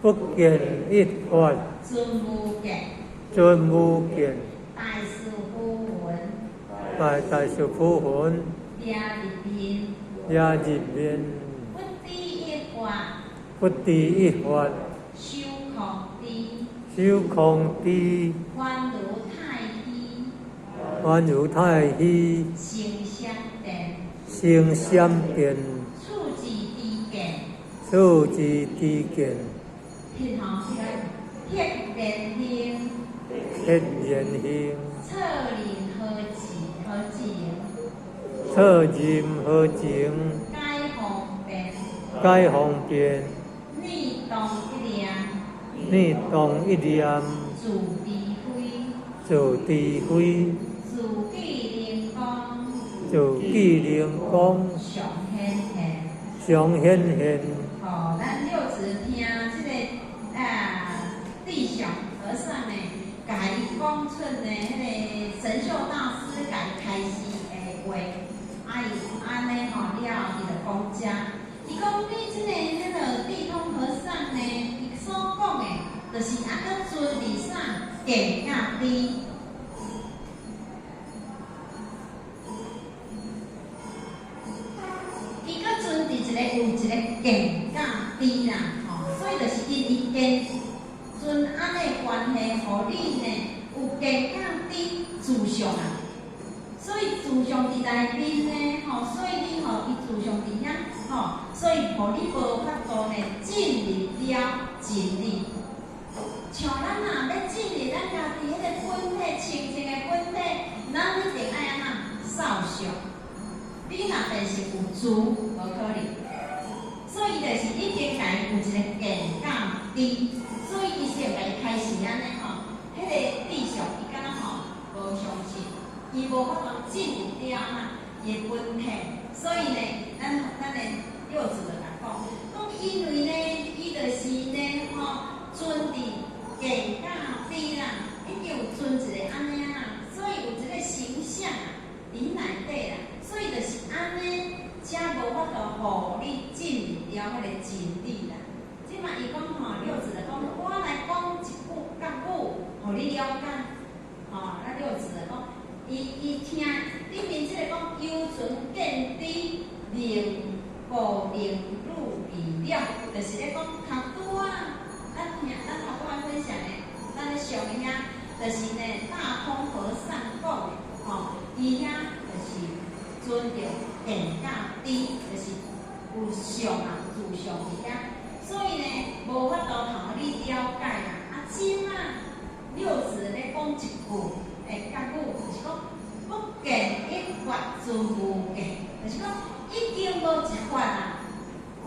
不見一法，準無見，準無見。大士浮雲，大大士浮雲，也入面，也入面。不知一法，不知一法，守空知，守空知。還如太虛，宛如太虛，成閃電，成閃電，處置知見，處置知見，彼吼，彼個彼然行，彼然行，錯認何情何情，錯認何情，解方便，解方便，念動一念，念動一念，自知非，自知非，自己靈光，自己靈光，常顯現。常顯現。吼，咱六祖聽這个啊，地上和尚呢，共伊講出呢，彼个神秀大師共伊開示的話，啊伊按呢吼了後，伊就講遮，伊講你這个彼个地通和尚呢，伊所講的，就是猶閣存佇啥見佮知。伊閣存佇一个有一個見佮知啦，吼，所以就是因為見存按呢關係，予你呢有見佮知自相啊，所以自相佇內面呢，吼，所以你吼伊自相佇遐，吼，所以予你無法度呢進入了真理。像咱若欲進入咱家己彼个本體清淨的本體，咱一定愛按怎掃相。你若變成有住，無可能。所以就是已經共伊有一个見佮知，所以伊先共伊開示按呢吼，彼个智相伊敢若吼無相信，伊無法度進入了按怎伊的本體，所以呢，咱的六祖就共講，講因為呢，伊就是呢吼存佇見佮知啦，已經有存一个按呢啦，所以有一个形象啊佇內底啦，所以就是按呢，才無法度予你進入了彼个真理啦。這馬伊講吼，六祖就講，我來講一句覺悟，予你了解。吼，咱六祖就講，伊聽頂面這個講，猶存見知，能悟能入彼了，就是咧講頭拄仔，咱聽咱頭拄仔分享的，咱咧上的遐，就是呢大通和尚講的，吼，伊遐就是存著見佮知，就是有相啊，有自相佇遐，所以呢，無法度通予你了解啦。啊，這馬六祖咧講一句，覺悟就是講不見一法存無見，就是講已經無一法啦，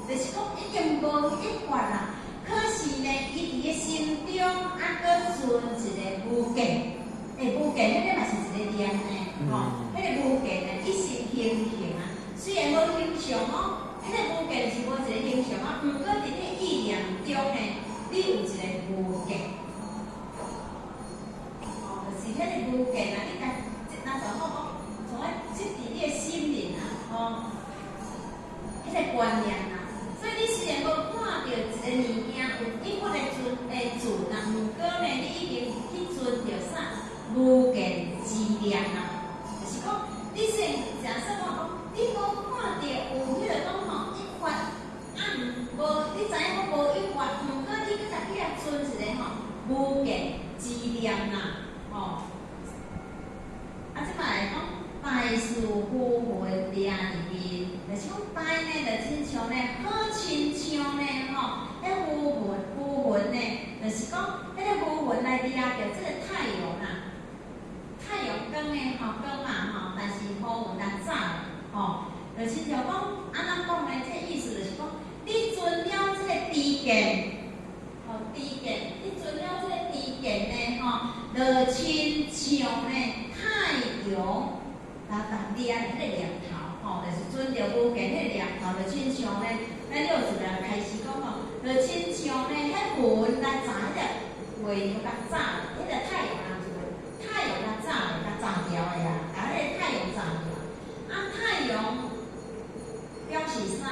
就是講已經無一法啦。可是呢，伊佇個心中猶閣存一个無見，無見彼个嘛是一個念呢，吼，彼个無見呢，一心形成啊。雖然無形象哦，彼个無見是無一個形象啊，毋過佇你意念中呢，你有一個無見，吼，就是彼個無見啊，你共，若像講講，從咧這佇你的心靈啊，吼，彼个觀念啊，所以你雖然無看著一個物件有一法的存的存啊，毋過呢，你已經去存著啥無見之念啊，就是講，你雖然假設講講，你無看著有彼個講吼一法，啊毋無，你知影講無一法，毋過你閣家己來存一個吼無見之念啦，吼。啊，這擺來講，大事浮雲掠佇面，就是講大呢，就親像呢，好親像呢，吼，彼浮雲浮雲呢，就是講彼个浮雲來掠著這个太陽啦，太陽光的吼光嘛吼，但是浮雲來罩，吼，就親像講按怎講呢？這个意思就是講，你存了這个知見，吼知見，你存了這個知見呢，吼，就親像呢太陽來來掠彼个念頭，吼，就是存著無見彼個念頭，就親像呢，咱六祖來開始講吼，就親像呢，彼雲來罩彼个月亮共罩，彼个太陽啊，是太陽共罩的，共罩掉的啊，共彼个太陽罩掉。啊，太陽表示啥？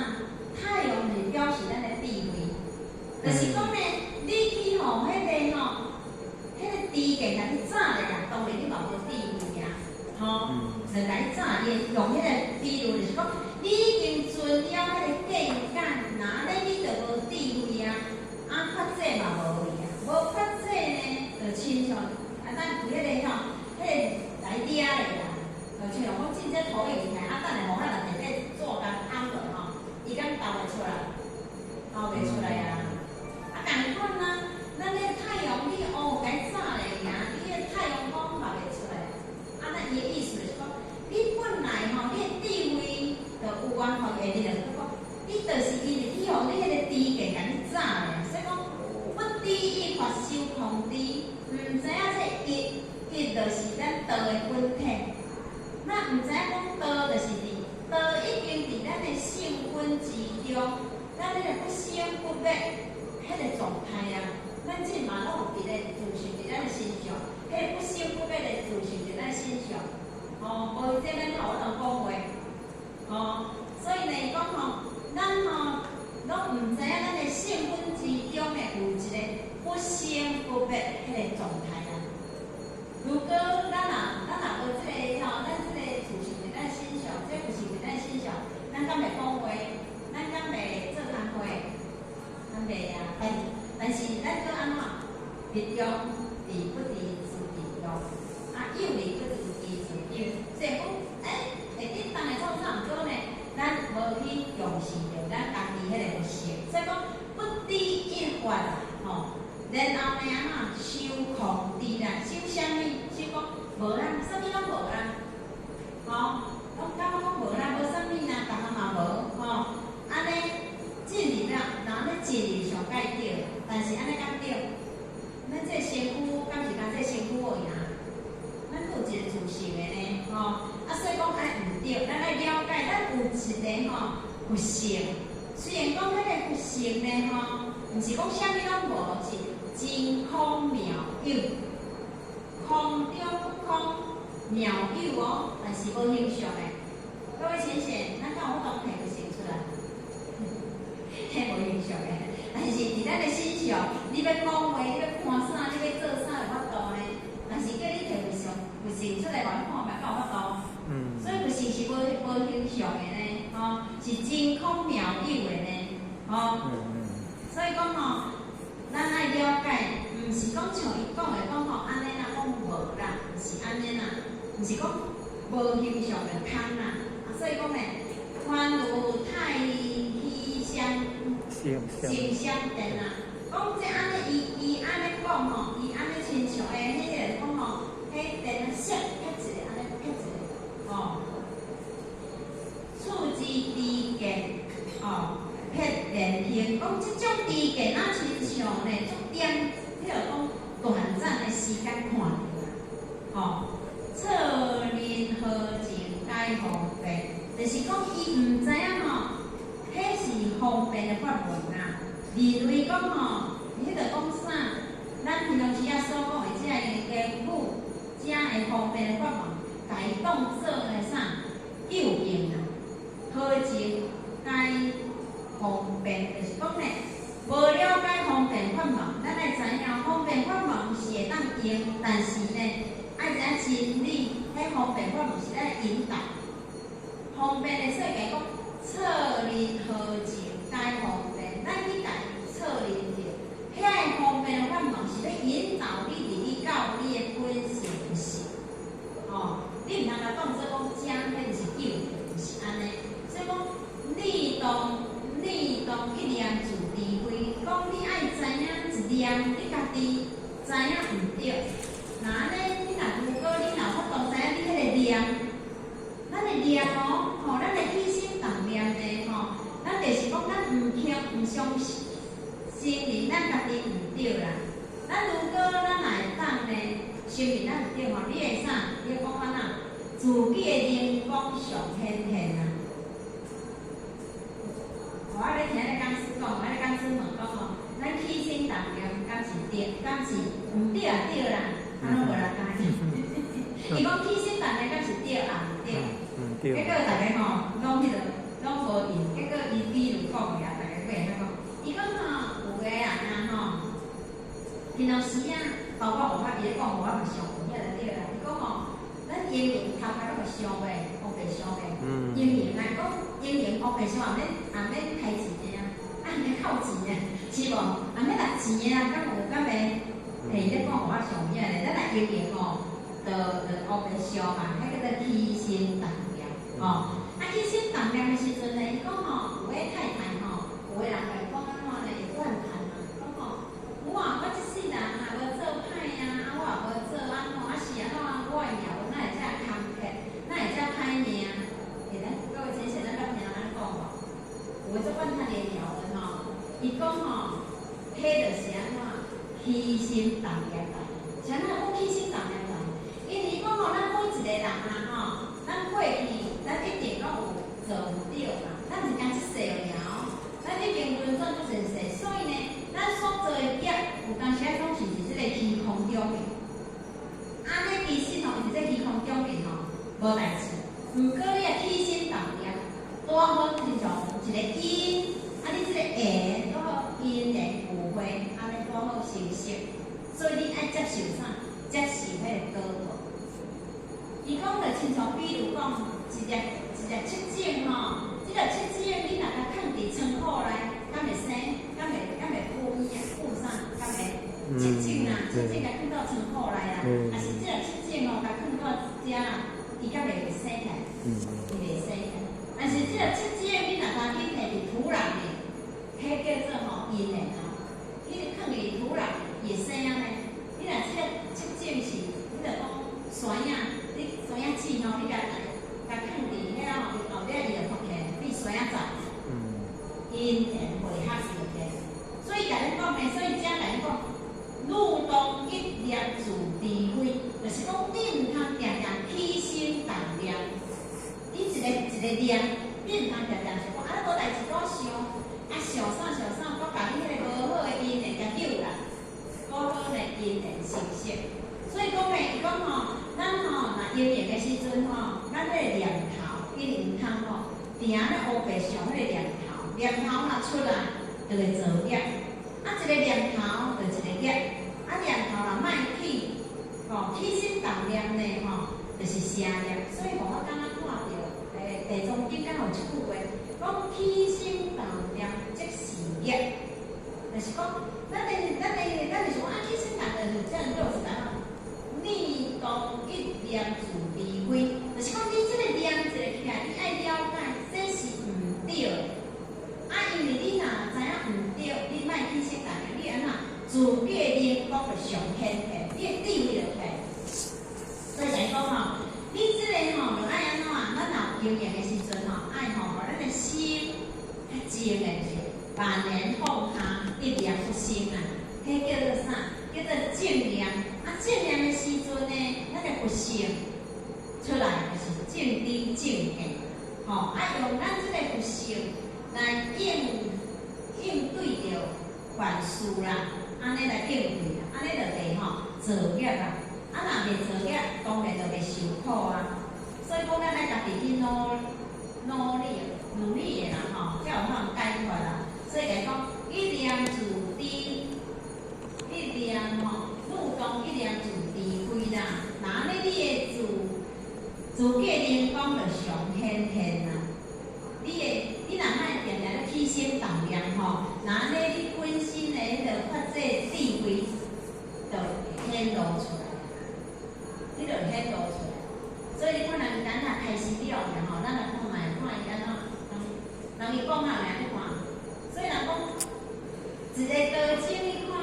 太陽是表示咱的智慧，就是講呢，你去予彼个吼，彼个知見共你罩咧啊，當然你嘛無智慧啊，吼，就共你罩伊用彼个比喻，就是講，你已經存了彼个見解，若按呢你就無智慧啊，啊，法者嘛無去啊，無法者呢，就親像啊，咱佇彼个吼，彼个內共你掠咧啦。就像講進這投影儀啊，等下予咱若內底做工按落吼，伊敢投會出來？投袂出來啊！啊，仝款啊，咱咧太陽你哦，共照咧爾，你彼太陽光嘛袂出來。啊，咱伊的意思就是講，你本來吼，你的智慧就有啊，吼，下日就講，你就是因為去予你彼個知見共你照咧，所以講不知一法修空知，毋知影這一，一就是咱道的本體。咱毋知影講道就是佇道已經佇咱的性本之中，咱彼個不生不滅彼個狀態啊，咱這嘛攏有佇咧自性佇咱的身上，彼個不生不滅的自性佇咱身上，吼，無這咱有法度講話，吼，所以呢，講吼，咱吼攏毋知影咱的性本之中呢有一個不生不滅彼個狀態啊。如果咱若無這個吼，咱這個自性佇咱身上，這個是佇咱身上，咱敢會講話？咱敢會做工課？敢袂啊？但是咱閣按怎？日中離不離自地用，啊有離不離自有，所以講，欸，會得當的創啥？毋過呢，咱無去重視著咱家己彼個佛性，所以講不知一法吼。然後呢，按怎修空知啦？修啥物？修講無啦，啥物攏無啦，吼，攏感覺講無啦，無啥物啦，逐項嘛無，吼。按呢進入了，然後呢進入上蓋對，但是按呢敢對？咱這個身軀敢是共這個身軀有影？咱閣有一個自性的呢，吼。啊，所以講按呢毋對，咱愛了解，咱有一個吼佛性。雖然講彼個佛性呢，吼，毋是講啥物攏無，是真空妙有，空中不空，妙有哦，但是無形象的。各位淺顯，咱敢有法度提佛性出來？彼無形象的，但是佇咱的身上，你欲講話，你欲看啥，你欲做啥，有法度呢？但是叫你提佛性，佛性出來，予你看覓，敢有法度？所以佛性是無形象的呢，吼，是真空妙有的呢，吼。所以講吼，咱愛了解，毋是講像伊講的講吼，按呢啦，講無啦，毋是按呢啦，毋是講無形象就空啦。啊，所以講呢，還如太虛閃閃閃電啊，講這按呢，伊按呢講吼，伊按呢親像的彼個講吼，彼電啊閃撇一个，按呢撇一个，吼。處之知見，哦，撇連形，講這種知見啊，親像呢，足點，譬如講短暫的時間看著啦，吼。錯認何情解方便，就是講伊毋知影吼，彼是方便的法門啊。認為講吼，彼個講啥？咱平常時啊所講的這个言語，遮个方便的法門，共伊當做的啥？究竟啊，何情解方便，就是講呢，無了解方便法門，咱愛知影方便法門是會當用，但是呢，愛知影真理，彼方便法門是愛引導。方便的世界講，錯認何情解方便，咱去共伊錯認著，遐个方便的法門是欲引導你入去到你的本性是，吼，你毋通共當做講遮彼就是究竟，毋是按呢。所以講，你當一念自知非，講你愛知影一念，你家己知影毋對。若按呢，你若如果你若有法度知影你彼个念，咱的念哦，吼，咱的起心動念呢，吼，咱就是講咱毋肯毋相信，承認咱家己毋對啦。咱如果咱若會當呢，承認咱毋對吼，你會啥？你會講按怎？自己的靈光上顯現啊！我咧聽咧講師講，我咧講師問講吼，咱起心動念敢是對，敢是毋對啊對啦，啊攏無人敢伊。伊講起心動念敢是對啊毋對？毋對。結果逐家吼攏彼個攏無應，結果伊比如講的啊，逐家會曉講。伊講吼有的人啊吼，平常時啊，包括無法伊咧講，無我嘛想有遐就對啦。伊講吼，咱英雄頭殼攏會傷袂，烏白傷袂。英雄來講，英雄烏白傷也免開錢的啊，啊免扣錢的，是無？也免搦錢的啊，敢有敢袂？嘿，伊咧講我上遐咧，咱若英雄吼，就就烏白燒嘛，彼叫做起心動念，吼。啊，起心動念的時陣呢，伊講吼，有的太太吼，有的人會講按怎呢？會怨嘆啊，講吼，有啊，我這世人也無做歹啊，啊，我也無做按怎，啊是按怎，我的命運哪會遮坎坷，哪會遮歹命？欸，咱各位淺顯，咱捌聽人按呢講無？有的做怨嘆的條文吼，伊講吼，彼就是按怎起心動念來，是按怎講起心動念來？因為伊講吼，咱每一個人啊吼，咱過去咱一定攏有做毋對嘛，咱毋是干這世爾哦，咱已經輪轉足濟世，所以呢，咱所做的業，有當時仔總是佇這個虛空中面。按呢其實吼，佇這虛空中面吼，無代誌。毋過你若起心動念，拄好親像一個因，啊你這個緣拄好因緣聚會，按呢拄好成熟，所以你愛接受啥？接受彼個果報。伊講就親像比如講，一粒一粒七種吼，這粒七種你若共囥佇倉庫內，敢會生？敢會敢會孵物啊？孵啥？敢會？七種啊，七種共囥到倉庫內啊，啊是這粒七種吼，共囥到遮，伊敢會生起來？伊袂生起來。但是這粒七種你若共去摕佇土壤裡，彼叫做吼因緣吼，你囥佇土壤，伊會生按呢。你若這粒七種是，你著講山仔，你山仔籽吼，你共共囥佇遐吼，伊後壁伊就發起來，變山仔籽。因緣會合就起來。所以共恁講呢，所以遮共恁講，汝當一念自知非，就是講你毋通定定起心動念，你一個一個念，你毋通定定想講，啊，你無代誌我想，啊想啥想啥，我共你彼個無好的因緣共救啦，拄好呢因緣成熟。所以講呢，伊講吼，咱吼若應用的時陣吼，咱彼個念頭一定毋通吼，定咧烏白想彼個念頭，念頭若出來，就會造業。啊，一個念頭就一個業，啊念頭若莫起，吼起心動念呢吼，就是成業。所以吼，我剛剛看著，欸，地藏經敢有一句話，講起心動念即是業，就是講，咱的咱就是講啊，起心動念就是這樣就是按怎？你當一念自知非，就是講你這個念一個起來，你愛了解，這是毋對的。啊，因為你若知影毋對，你莫起心動念，你按怎自己的靈光就上顯現，你的智慧就起來。所以來講吼，你這個吼，就愛按怎？咱若有經營的時陣吼，愛吼，予咱的心較靜的是，萬念放下，一念不生啊。彼叫做啥？叫做正念。啊，正念的時陣呢，咱的佛性出來就是正知正見。吼，啊，用咱這個佛性來應應對著凡事啦，按呢來應對啦，按呢就袂吼造業啦。啊，若袂造業，當然就袂受苦啊。所以講，咱愛家己去努努力、努力的啦，吼，才有法度解脫啦。所以來講，一念自知，一念吼，汝當一念自知非啦。若按呢，你的自己的靈光就上顯現啦。你的你若莫定定咧起心動念吼，若按呢你本身的彼個法界智慧就會顯露出來，你就會顯露出來。所以你看人咱若開始了吼，咱來看覓看伊按怎，人人伊講啊爾，你看。所以人講一個道經，你看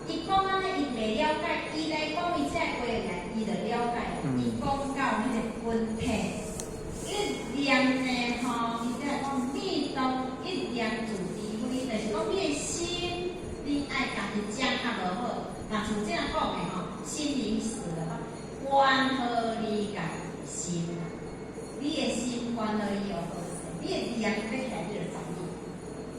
伊講按呢，伊袂了解，伊來講伊這個話來，伊就了解。伊講到彼個本體，一念呢吼，伊才會講你當一念自知非，就是講你的心，你愛家己掌握落好。若像這樣講的吼，心靈死了，關好你家己心啊，你的心關好伊就好勢，你的念欲起來，你就知影。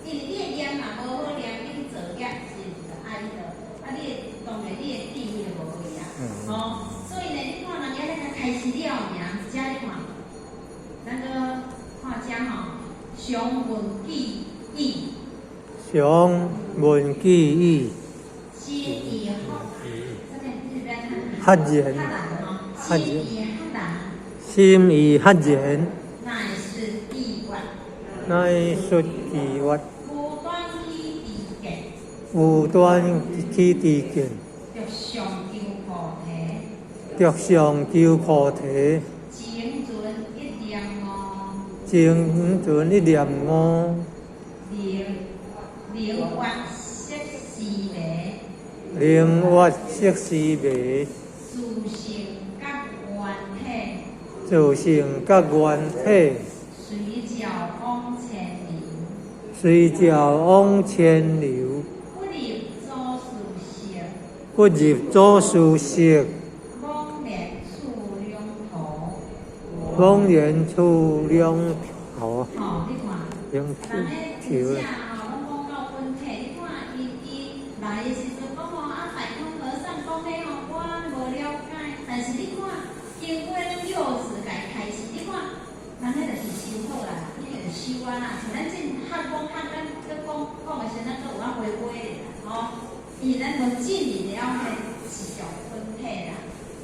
因為你的念若無好念，你去造業是毋是就愛彼落？啊，你的當然你的智慧就無去啊，吼。所以呢，你看人遐咧開始了爾，遮你看，咱閣看遮吼，常問記憶。常問記憶。心意赫然。赫然。心意赫然。乃出智慧。乃出智慧。無斷起知見。無斷起知見。欲上求菩提。著相求菩提，精進一念悟，精進一念悟，能能越色思迷，能越色思迷，自性覺圓體，自性覺圓體，隨照往千流，隨照往千流，不入祖師色，不入祖師色，罔連處兩頭。罔連處兩頭。吼，你看，兩人咧真正吼，攏講到本體，你看伊伊來的時陣講吼，啊大空和尚講彼吼，我無了解，但是你看，經過咱六祖共伊開示，你看，人彼就是修好啦，已經有修啊啦，像咱這學講學咱閣講講的時陣，咱閣有啊回歸的啦，吼，因為咱無進入了彼是上本體啦，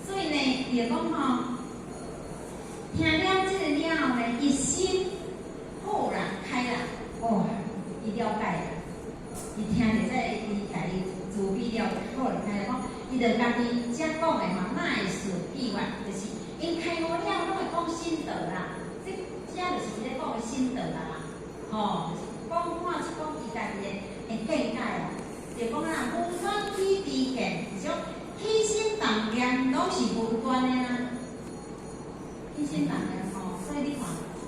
所以呢，伊就講吼，聽了這個了後呢，伊心豁然開朗，哇！伊了解啦，伊聽著這個，伊共伊慈悲了豁然開朗，講伊就家己遮講的嘛，哪會順意願，就是𪜶開悟了，攏會講心得啦。這遮就是伊咧講的心得啦嘛，吼，就是講看出講伊家己的見解啦。就講啊，無端起知見，就是講起心動念攏是無端的啦。起心動念吼，所以你看，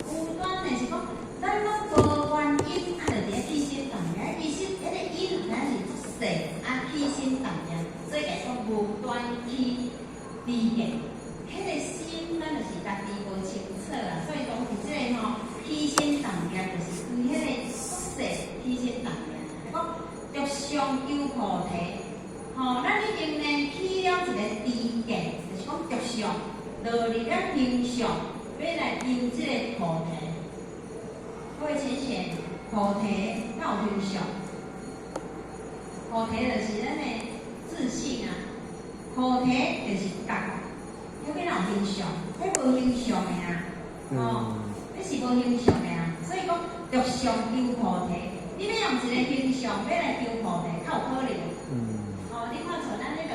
無端的是講，咱攏無原因，啊，就佇咧起心動念，其實彼個因咱是足細，啊，起心動念，所以講無端起知見，彼個心咱就是家己無清楚啦，所以講佇這個吼起心動念，就是規彼個足細起心動念，講著相求菩提，吼，咱已經呢起了一個知見，就是講著相落入了形相，欲來求這個菩提。各位淺顯，菩提敢有形相？菩提就是咱的自性啊，菩提就是覺，彼欲哪有形相？彼無形相的啊，吼，彼是無形相的啊，所以講著相求菩提，你欲用一個形相欲來求菩提，較有可能。哦，你看像咱彼個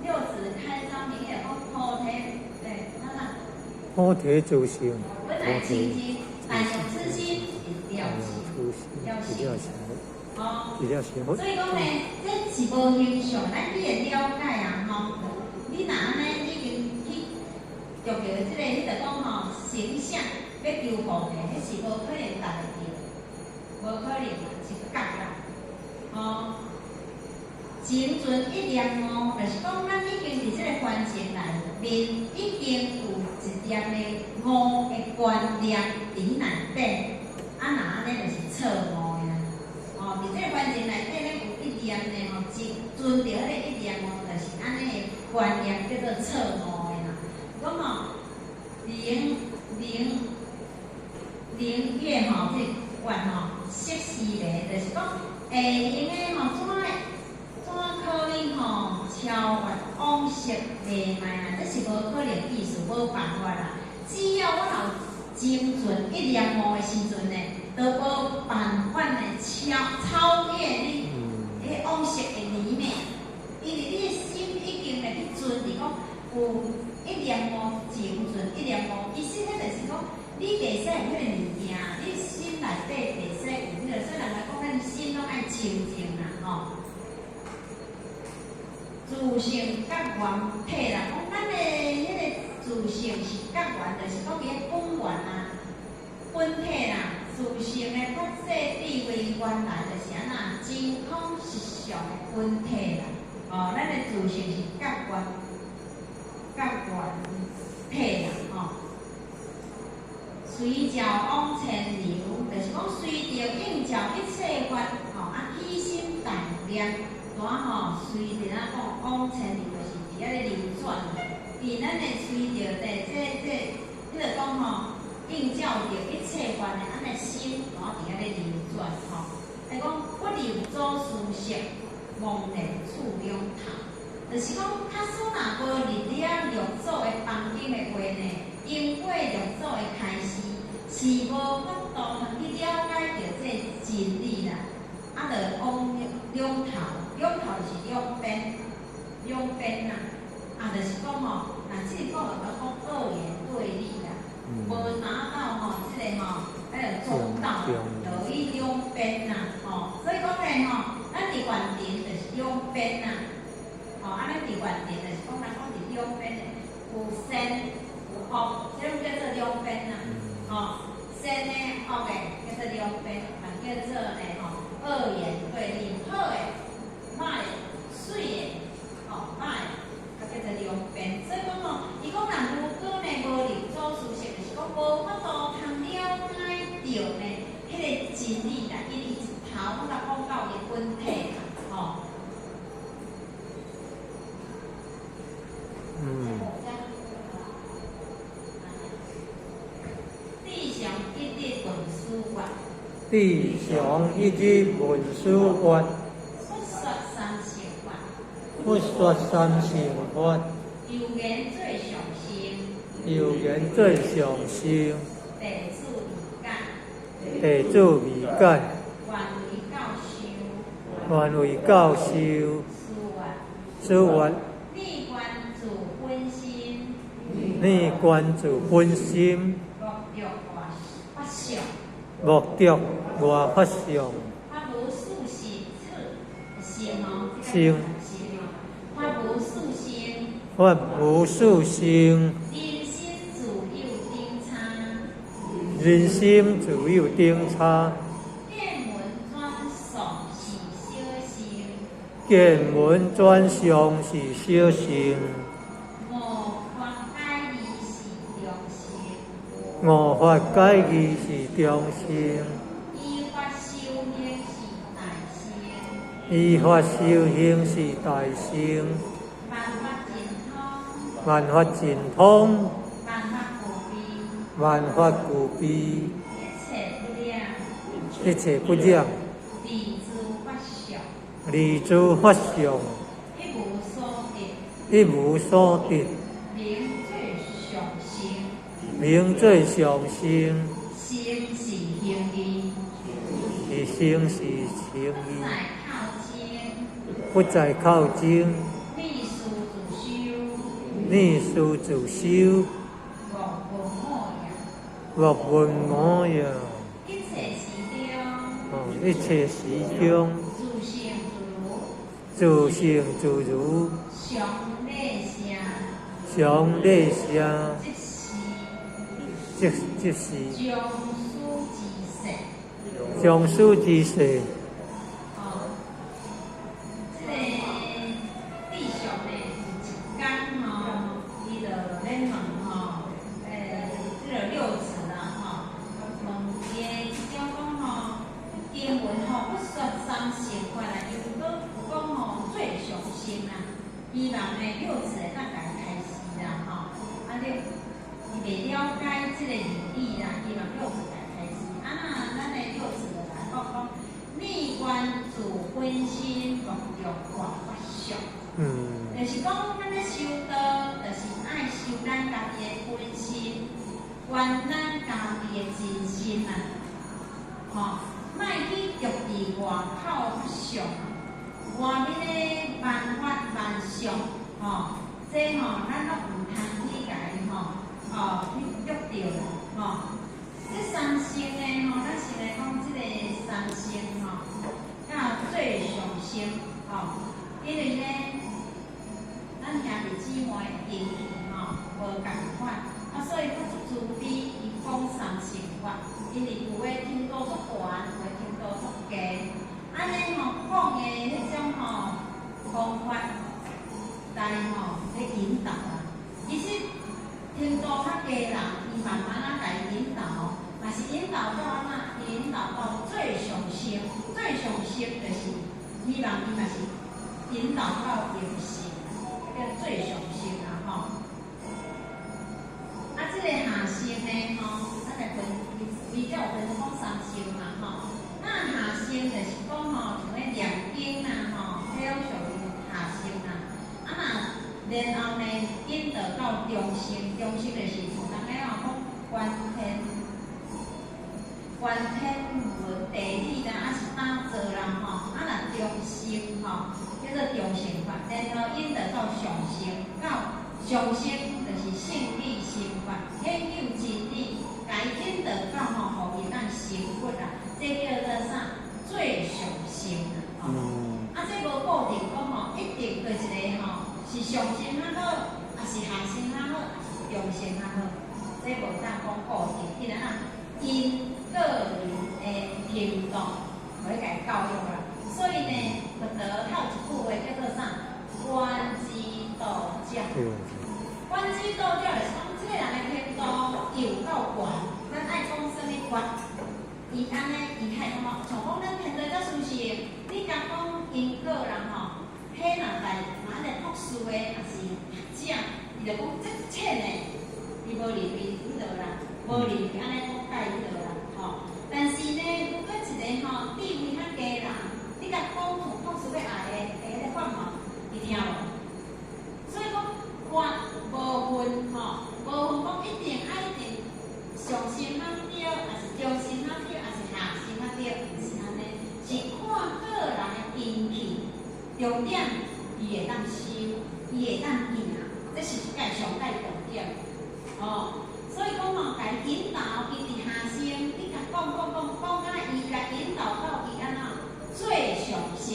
六祖開宗明義講菩提，對，哪哪？菩提自性，本來清淨，但用痴心了了了哦，所以講呢，這是無形相，咱去會了解啊，吼。你若按呢，已經去著著這個，彼個講吼形象欲求菩提，彼是無可能達會著，無可能啦，是覺啦，吼。精進一念悟，就是講咱已經佇這個環境內面，已經有一點的悟的觀念佇內底，啊，若按呢就是錯誤的啦。哦，佇這個環境內底，咱有一念的吼，存存著彼個一念悟，就是按呢的觀念叫做錯誤的啦。講吼，靈靈靈月吼，這個月吼，色思迷，就是講會用的吼，怎會怎可以吼超越往昔迷昧啦？這是無可能意思，無辦法啦。只要我有精進一念悟的時陣呢，都無辦法呢超超越你彼往昔的迷昧。因為你的心已經來去存佇講有一念悟精進一念悟，其實彼就是講你袂使有彼個物件，你心內底袂使有彼個，所以人來講，咱心攏愛清淨啦，吼。自性覺圓體啦，講咱的彼個自性是覺圓，就是講伊的本源啊，本體啦，自性的法界智慧原來就是按怎真空實相的本體啦。哦，咱的自性是覺圓覺圓體啦，吼。隨照往千流，就是講隨著映照一切法，吼啊起心動念，拄吼隨著咱講往千流，就是佇遐咧流轉。佇咱的隨著這這這，彼個講吼，映照著一切法的按呢心，拄佇遐咧流轉吼。來講不入祖師色，罔連處兩頭，就是講，假使若無入了六祖的房間的話呢，經過六祖的開示，是無法度通去了解著這真理啦。啊，就往兩頭，兩頭就是兩邊，兩邊啦。啊，就是講吼，若若這個講就講二元對立啦，無達到吼這個吼，彼個中道，就以兩邊啦，吼，所以講咧吼，咱佇原頂就是兩邊啦，吼，啊，咱佇原頂就是講人講佇兩邊的，有善有惡，這種叫做兩邊啦，吼，善的惡的叫做兩邊，嘛叫做咧吼二元對立，好的、歹的、媠的、吼歹的，啊叫做兩邊。所以講吼，伊講人如果呢無入祖師識，就是講無法度通了解著呢，彼個真理啦，因為伊一頭攏共講到伊本體啦，吼。智常一日聞思決。智常一日聞思決。不說三乘法。不說三乘法。猶言最上乘。猶言最上乘。弟子未解。弟子未解。願為教授。願為教授。思思願。念觀自本心。念觀自本心。莫著外法相。莫著外法相。法無事實性哦。性。法無事性。法無事性。人心自有頂差。人心自有頂差。見聞轉相是小乘。見聞轉相是小乘。悟法解義是中乘。悟法解義是中乘。依法修行是大乘。依法修行是大乘。萬法盡通。萬法盡通。萬法具備。萬法具備。一切不染。一切不染。離諸法相。離諸法相。一無所得。一無所得。名最上乘。名最上乘。乘是行義。是乘是行義。不在口中。不在口中。念思自修。念思自修。莫問我也。莫問我也。一切時中。哦，一切時中。自性自如。自性自如。常禮聲。常禮聲。即是。即是。將師之說。將師之說。哦，這個智常呢，有一工吼，伊就咧問吼，這個六祖啦吼，問伊的這種講吼，經文吼不說三乘法啦，又閣講吼最上乘啦，希望呢六祖會當共伊開示啦吼，啊你伊袂了解這個義理啦，希望六祖共伊開示。啊那咱的六祖就來講講，念觀自本心，莫著外法相。就是講，咱咧修道，就是愛修咱家己的本心，觀咱家己的真心啊，吼，莫去著佇外口法相，外面的萬法萬相，吼，這吼咱攏毋通去共伊吼，哦，去著著啦，吼。這三乘呢，吼，咱先來講這個三乘吼，佮最上乘，吼，因為呢，咱兄弟姊妹的根器吼無仝款，啊，所以較足慈悲，伊講三乘法，因為有的程度足懸，有的程度足低，按呢吼講的彼種吼方法來吼咧引導啦。其實程度較低人，伊慢慢仔共伊引導，嘛是引導到按怎？引導到最上乘，最上乘就是希望伊嘛是引導到圓成，叫最上乘啦吼。啊，這個下乘呢吼，咱來分，伊才有分講三乘嘛吼。那下乘就是講吼，像咧念經啦吼，彼種屬於下乘啦。啊若然後呢，引導到中乘，中乘就是像人咧吼講觀天，觀天文地理啦，抑是打坐啦吼，啊若中乘吼，叫做中乘法，然後引導到上乘，到上乘就是就是胜理心法，研究真理，共伊引导到吼，予伊当成佛啊，這叫做啥？最上乘啊！吼，啊，這無固定講吼，一定對一个吼是上乘較好，抑是下乘較好，抑是中乘較好，這無當講固定，因為啊，因個人的程度來共教育啦。所以呢，佛陀還有一句話叫做啥？觀之道者。觀之道者就是講，這个人的程度有夠懸，咱愛講啥物法，伊按呢，伊較會感覺，像講咱現在較舒適，你共講因果人吼，彼若在若按呢博士的，抑是學者，伊就講這淺的，伊無認為彼落啦，無認為按呢講解彼落啦，吼。但是呢，如果一个吼地位較低人，你共講像博士欲愛的彼个法吼，伊聽無。所以講，法無分吼，無分講一定愛一定上乘較對，抑是中乘較對，抑是下乘較對，毋是按呢，是看個人的根器，重點伊會當修，伊會當行，這是一個上蓋重點，哦。所以講吼，共引導伊佇下乘，你共講講講講甲伊共引導到伊按怎最上乘，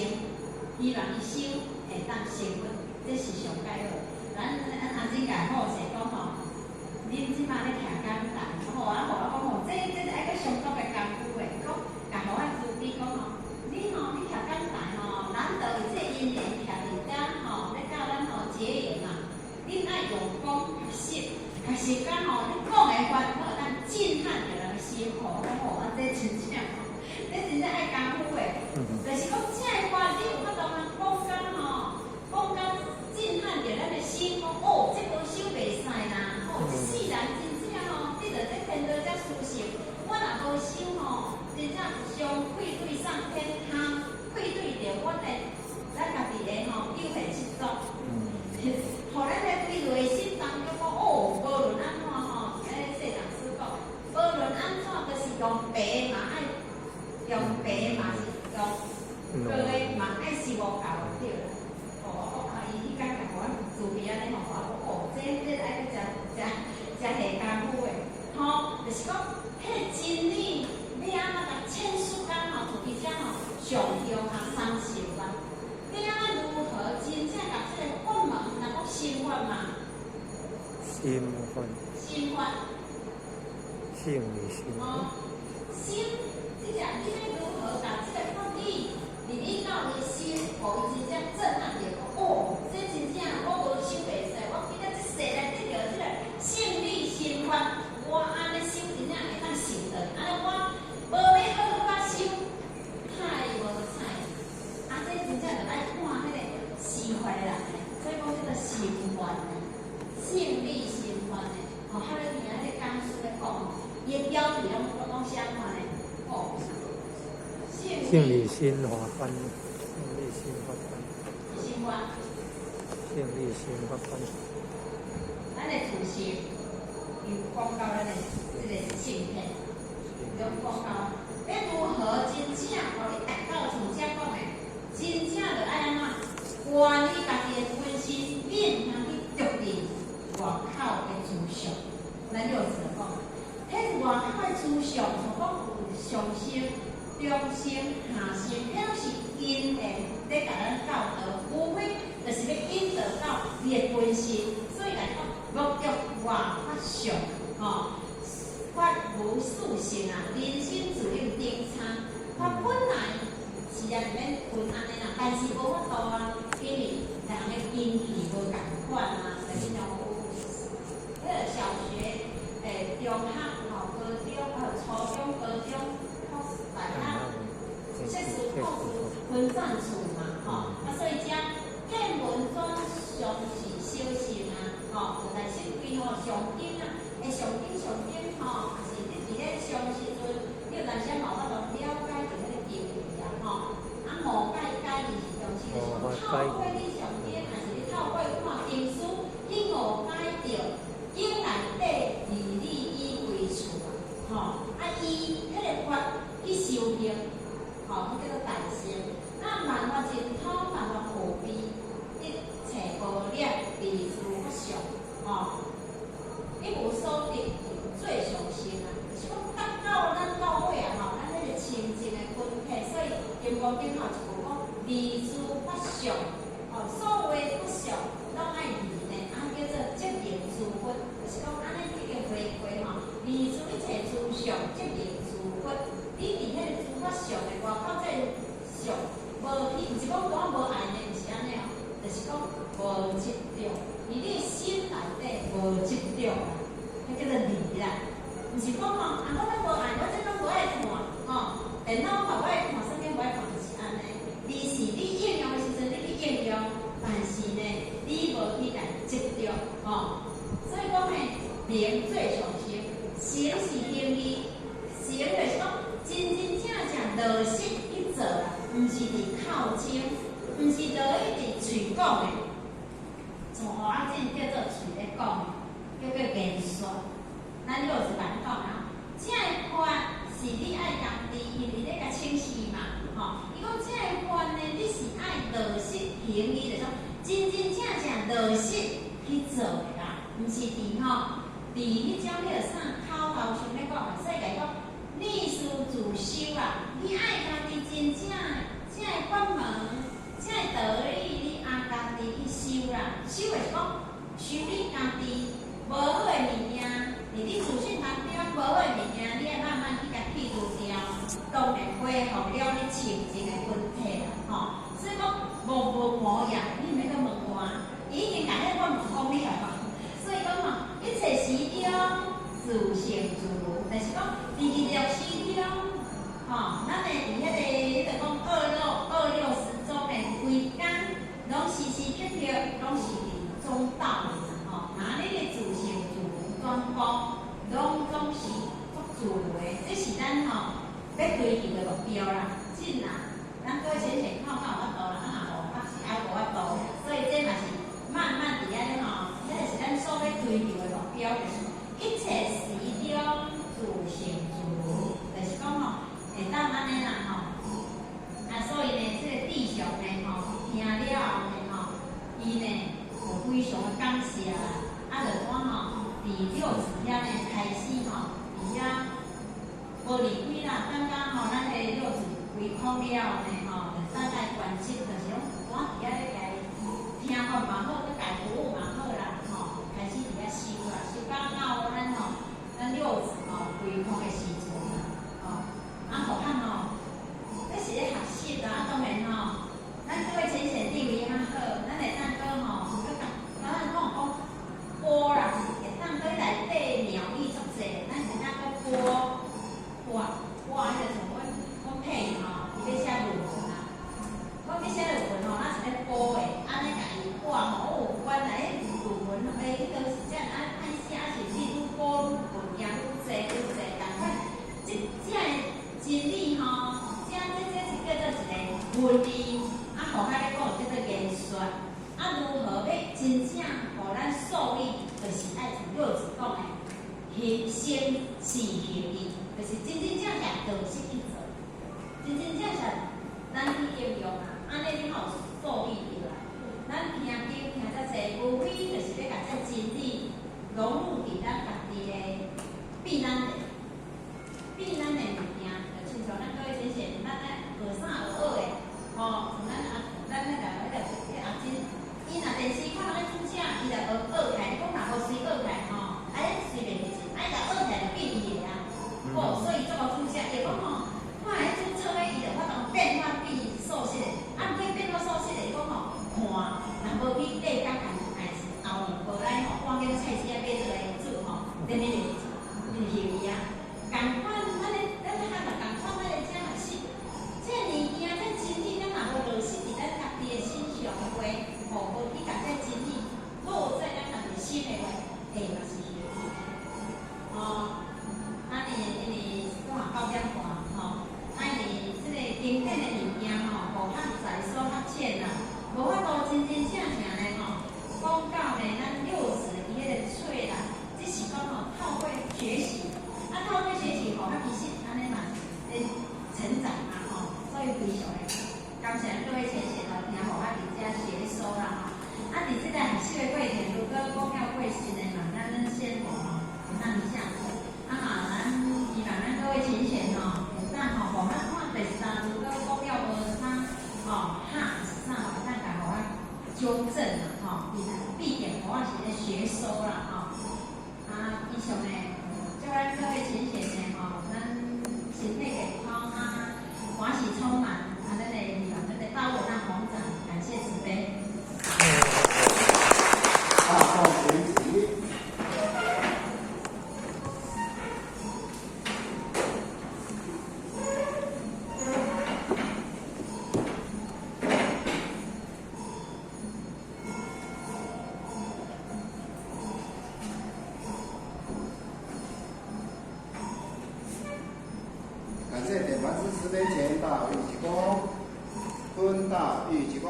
希望伊修會當成佛，這是上蓋好。咱阿姊共好勢講吼，恁這擺咧徛講台，吼啊，予我講吼，這愛閣相當的功夫的，講共予我慈悲講吼，你吼你徛講台吼，難得有這因緣徛佇遮吼，咧教咱吼結緣嘛，恁愛用功學習，學習甲吼，你講的話，閣會當震撼著人的心吼，講吼啊，這真正吼，這真正愛功夫的，就是講這个話，你有法度通講甲吼，講甲震撼著咱的心，講哦，這無修袂使啦，吼，這世人真正吼，得著這天道遮殊勝，我若無修吼，真正傷愧對上天空，愧對著我的咱家己的吼九現七祖。予咱的規內心當中講，哦，無論按怎吼，彼世人師講，無論按怎，就是用白嘛愛，用白嘛是用白的嘛愛是無夠對啦。哦，啊，伊彼工共阮慈悲按呢吼，我講哦，這愛閣誠誠誠下功夫的，吼，就是講，彼个真理欲按怎共淺說講吼，就佇遮吼上中下三乘吧。欲按怎如何真正共這个法門，若講心法嘛？心法。心法。勝理心法。哦，心，這個你欲如何共這个法理入去到伊的心，予伊真正震撼著，哦，這真正我無修袂使，我今仔這世來得著這個勝理心法，我按呢修真正會當成就，按呢我無欲好好仔修，太無彩。啊，這真正就愛看彼个司法的人，所以講這個心法呢，勝理心法呢，吼，哈咧聽彼个講師咧講，伊的標題攏寫按怎呢？哦，勝理心法觀，勝理心法觀。心法。勝理心法觀。咱的主席有講到咱的這個聖品，有講到欲如何真正，予你達到像這講的，真正就愛按怎，觀你家己的本身，免通去著佇外口的諸相。咱有時講，彼外口的諸相，像講有上乘、中乘、下乘，彼攏是因緣咧共咱教導，無非就是欲引導到你的本身。所以來講，莫著外法相，吼，法無四性啊，人心自有定差。法本來是也毋免分按呢啦，但是無法度啊，因為人的根器無仝款啊，就是像有彼个小學、中學、吼、高中、初中、高中、大學、碩士、博士分層次嘛，吼，啊，所以遮見聞轉相是小乘啊，吼，就來說規吼上頂啊，上頂上頂吼，抑是你佇咧上時陣，你有當時嘛有法度了解著彼個經義啊，吼，啊，誤解解義是中時就是透過你上頂，抑是你透過看經書去誤解著經內底義理以歸處啊，吼，啊，伊彼个法去修行，吼，彼叫做大乘。那萬法淨通，萬法無邊，一切無染，離諸法相，吼。五經有一句講，離諸法相，哦，所謂法相，攏愛離呢，啊叫做即名諸佛，就是講按呢去叫回歸吼，離諸一切諸相，即名諸佛。你佇彼個諸法相的外口，這个相無去，毋是講講無愛呢，毋是按呢哦，就是講無執著，佇你的心內底無執著啦，彼叫做離啦。毋是講吼，啊我攏無愛，我這攏無愛看，吼，電腦嘛無愛看，啥物無愛看，就是按呢。而是你應用的時陣，你去應用，但是呢，你無去共執著，吼。所以講呢，明最上乘，行是行義，行就是講真真正正落實去做啦，毋是佇口中，毋是落去佇喙講的，像何阿進叫做喙咧講的，叫做言說。咱六祖來講啊，這個法是你愛家己，因為咧共請示嘛，吼。伊講這個法呢，你是愛落實行義，就是講真真正正落實去做的啦，毋是佇吼，佇彼種彼个啥口頭上咧講的。所以共伊講，你事自修啊，你愛家己真正這个法門，這個道理，你愛家己去修啦。修的是講修你家己無好的物件，佇你自性當中無好的物件，你愛慢慢去共去除掉，當然恢復了你清淨的本體啦，吼。所以講無無無呀，你毋免閣問我，伊已經共彼個法門講了吼。所以講吼，一切時中自性自如，就是講佇日六時中，吼，咱的佇彼個講二六二六時中的規工，攏時時刻刻攏是佇中道的啦，吼。若你的自性自如全部攏總是足自如的，這是咱吼欲追求的目標啦。真啦，咱各位淺顯看看有法度啦，啊若無，確實愛無法度。所以這嘛是慢慢佇遐咧吼，彼個是咱所欲追求的目標，就是一切時中自性自如，就是講吼，會當按呢啦吼。啊，所以呢，這個智祥呢吼，聽了後呢吼，伊呢就非常的感謝啦。啊，就講吼，佇六祖遐呢開始吼，佇遐無離開啦，等甲吼咱的六祖歸空了呢吼，就等來關心，就是講我佇遐咧共伊聽法嘛好，閣共伊服務嘛好啦，吼，開始佇遐修啦，修到到咱吼，咱六祖吼歸空的時陣啦，吼，啊，予較吼，這是咧學習啦，啊，當然吼，咱各位淺顯地位較好，咱會當閣吼，閣共，咱講講播啦，會當閣內底妙義足濟，咱會當閣播播播彼個像阮配吼，伊欲寫論文啊，阮欲寫論文吼，咱是咧播的，按呢共伊播吼，哦，原來彼論文欸，彼個是這樣啊，歹寫，是你愈播愈物件愈濟愈濟，仝款，這這个真理吼，這這這是叫做一個文字，啊，予較咧講叫做言說，啊，如何欲真正予咱受益，就是愛像六祖講的，行行是行義，就是真真正正落實去做，真真正正咱去應用啊，按呢你才有受益著啦。咱聽經聽遮濟，無非就是欲共這真理融入佇咱家己的變咱的變咱的物件，就親像咱各位淺顯，咱愛學啥學學的，吼，像咱阿咱彼個阿珍，伊若電視看人咧煮啥，伊就學學起來。你講若無隨學起來吼，啊，隨便去啊，伊若學起來就變伊的啊。哦，所以做個煮啥，伊講吼，看彼煮炒的，伊就法度變化變素食的，啊，毋過變化素食的，伊講吼，看，若無去計較共代誌，後無來吼，趕緊菜市仔買倒來煮吼，啥物袂入去啊。仝款，咱咧咱學嘛仝款，咱咧遮學習，這個物件，這真理，咱若無落實佇咱家己的身上的話，吼，無去共這真理落在咱家己心的話，欸，嘛是虛吼。啊，因為9點半吼，啊，因為這個經典的物件吼，予較在所較淺啦，無法度真真正正咧吼，講到呢，咱六祖伊彼個冊啦，只是講吼透感謝點傳師慈悲前導一鞠躬，分導一鞠躬。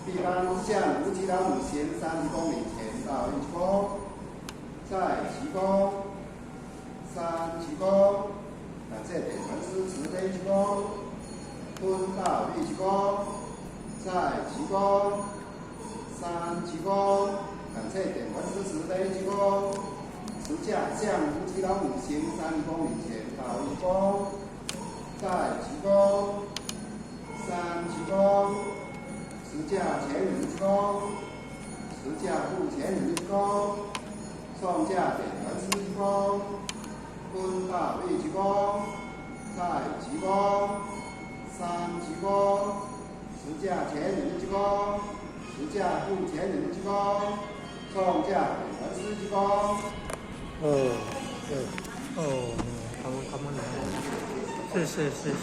畢班向無極老母行三鞠躬禮前導一鞠躬，再鞠躬，三鞠躬。感謝點傳師慈悲鞠躬，分導一鞠躬，再鞠躬，三鞠躬。感謝點傳師慈悲鞠躬，持架向無極老母行三鞠躬禮前導一鞠躬，再鞠躬，三鞠躬。持架前人鞠躬，持架護前人鞠躬，送駕點傳師鞠躬，分導一鞠躬，再鞠躬，三鞠躬，持架前人鞠躬，持架護前人鞠躬，送駕點傳師鞠躬。哦，對，哦，感恩感恩，是是是是。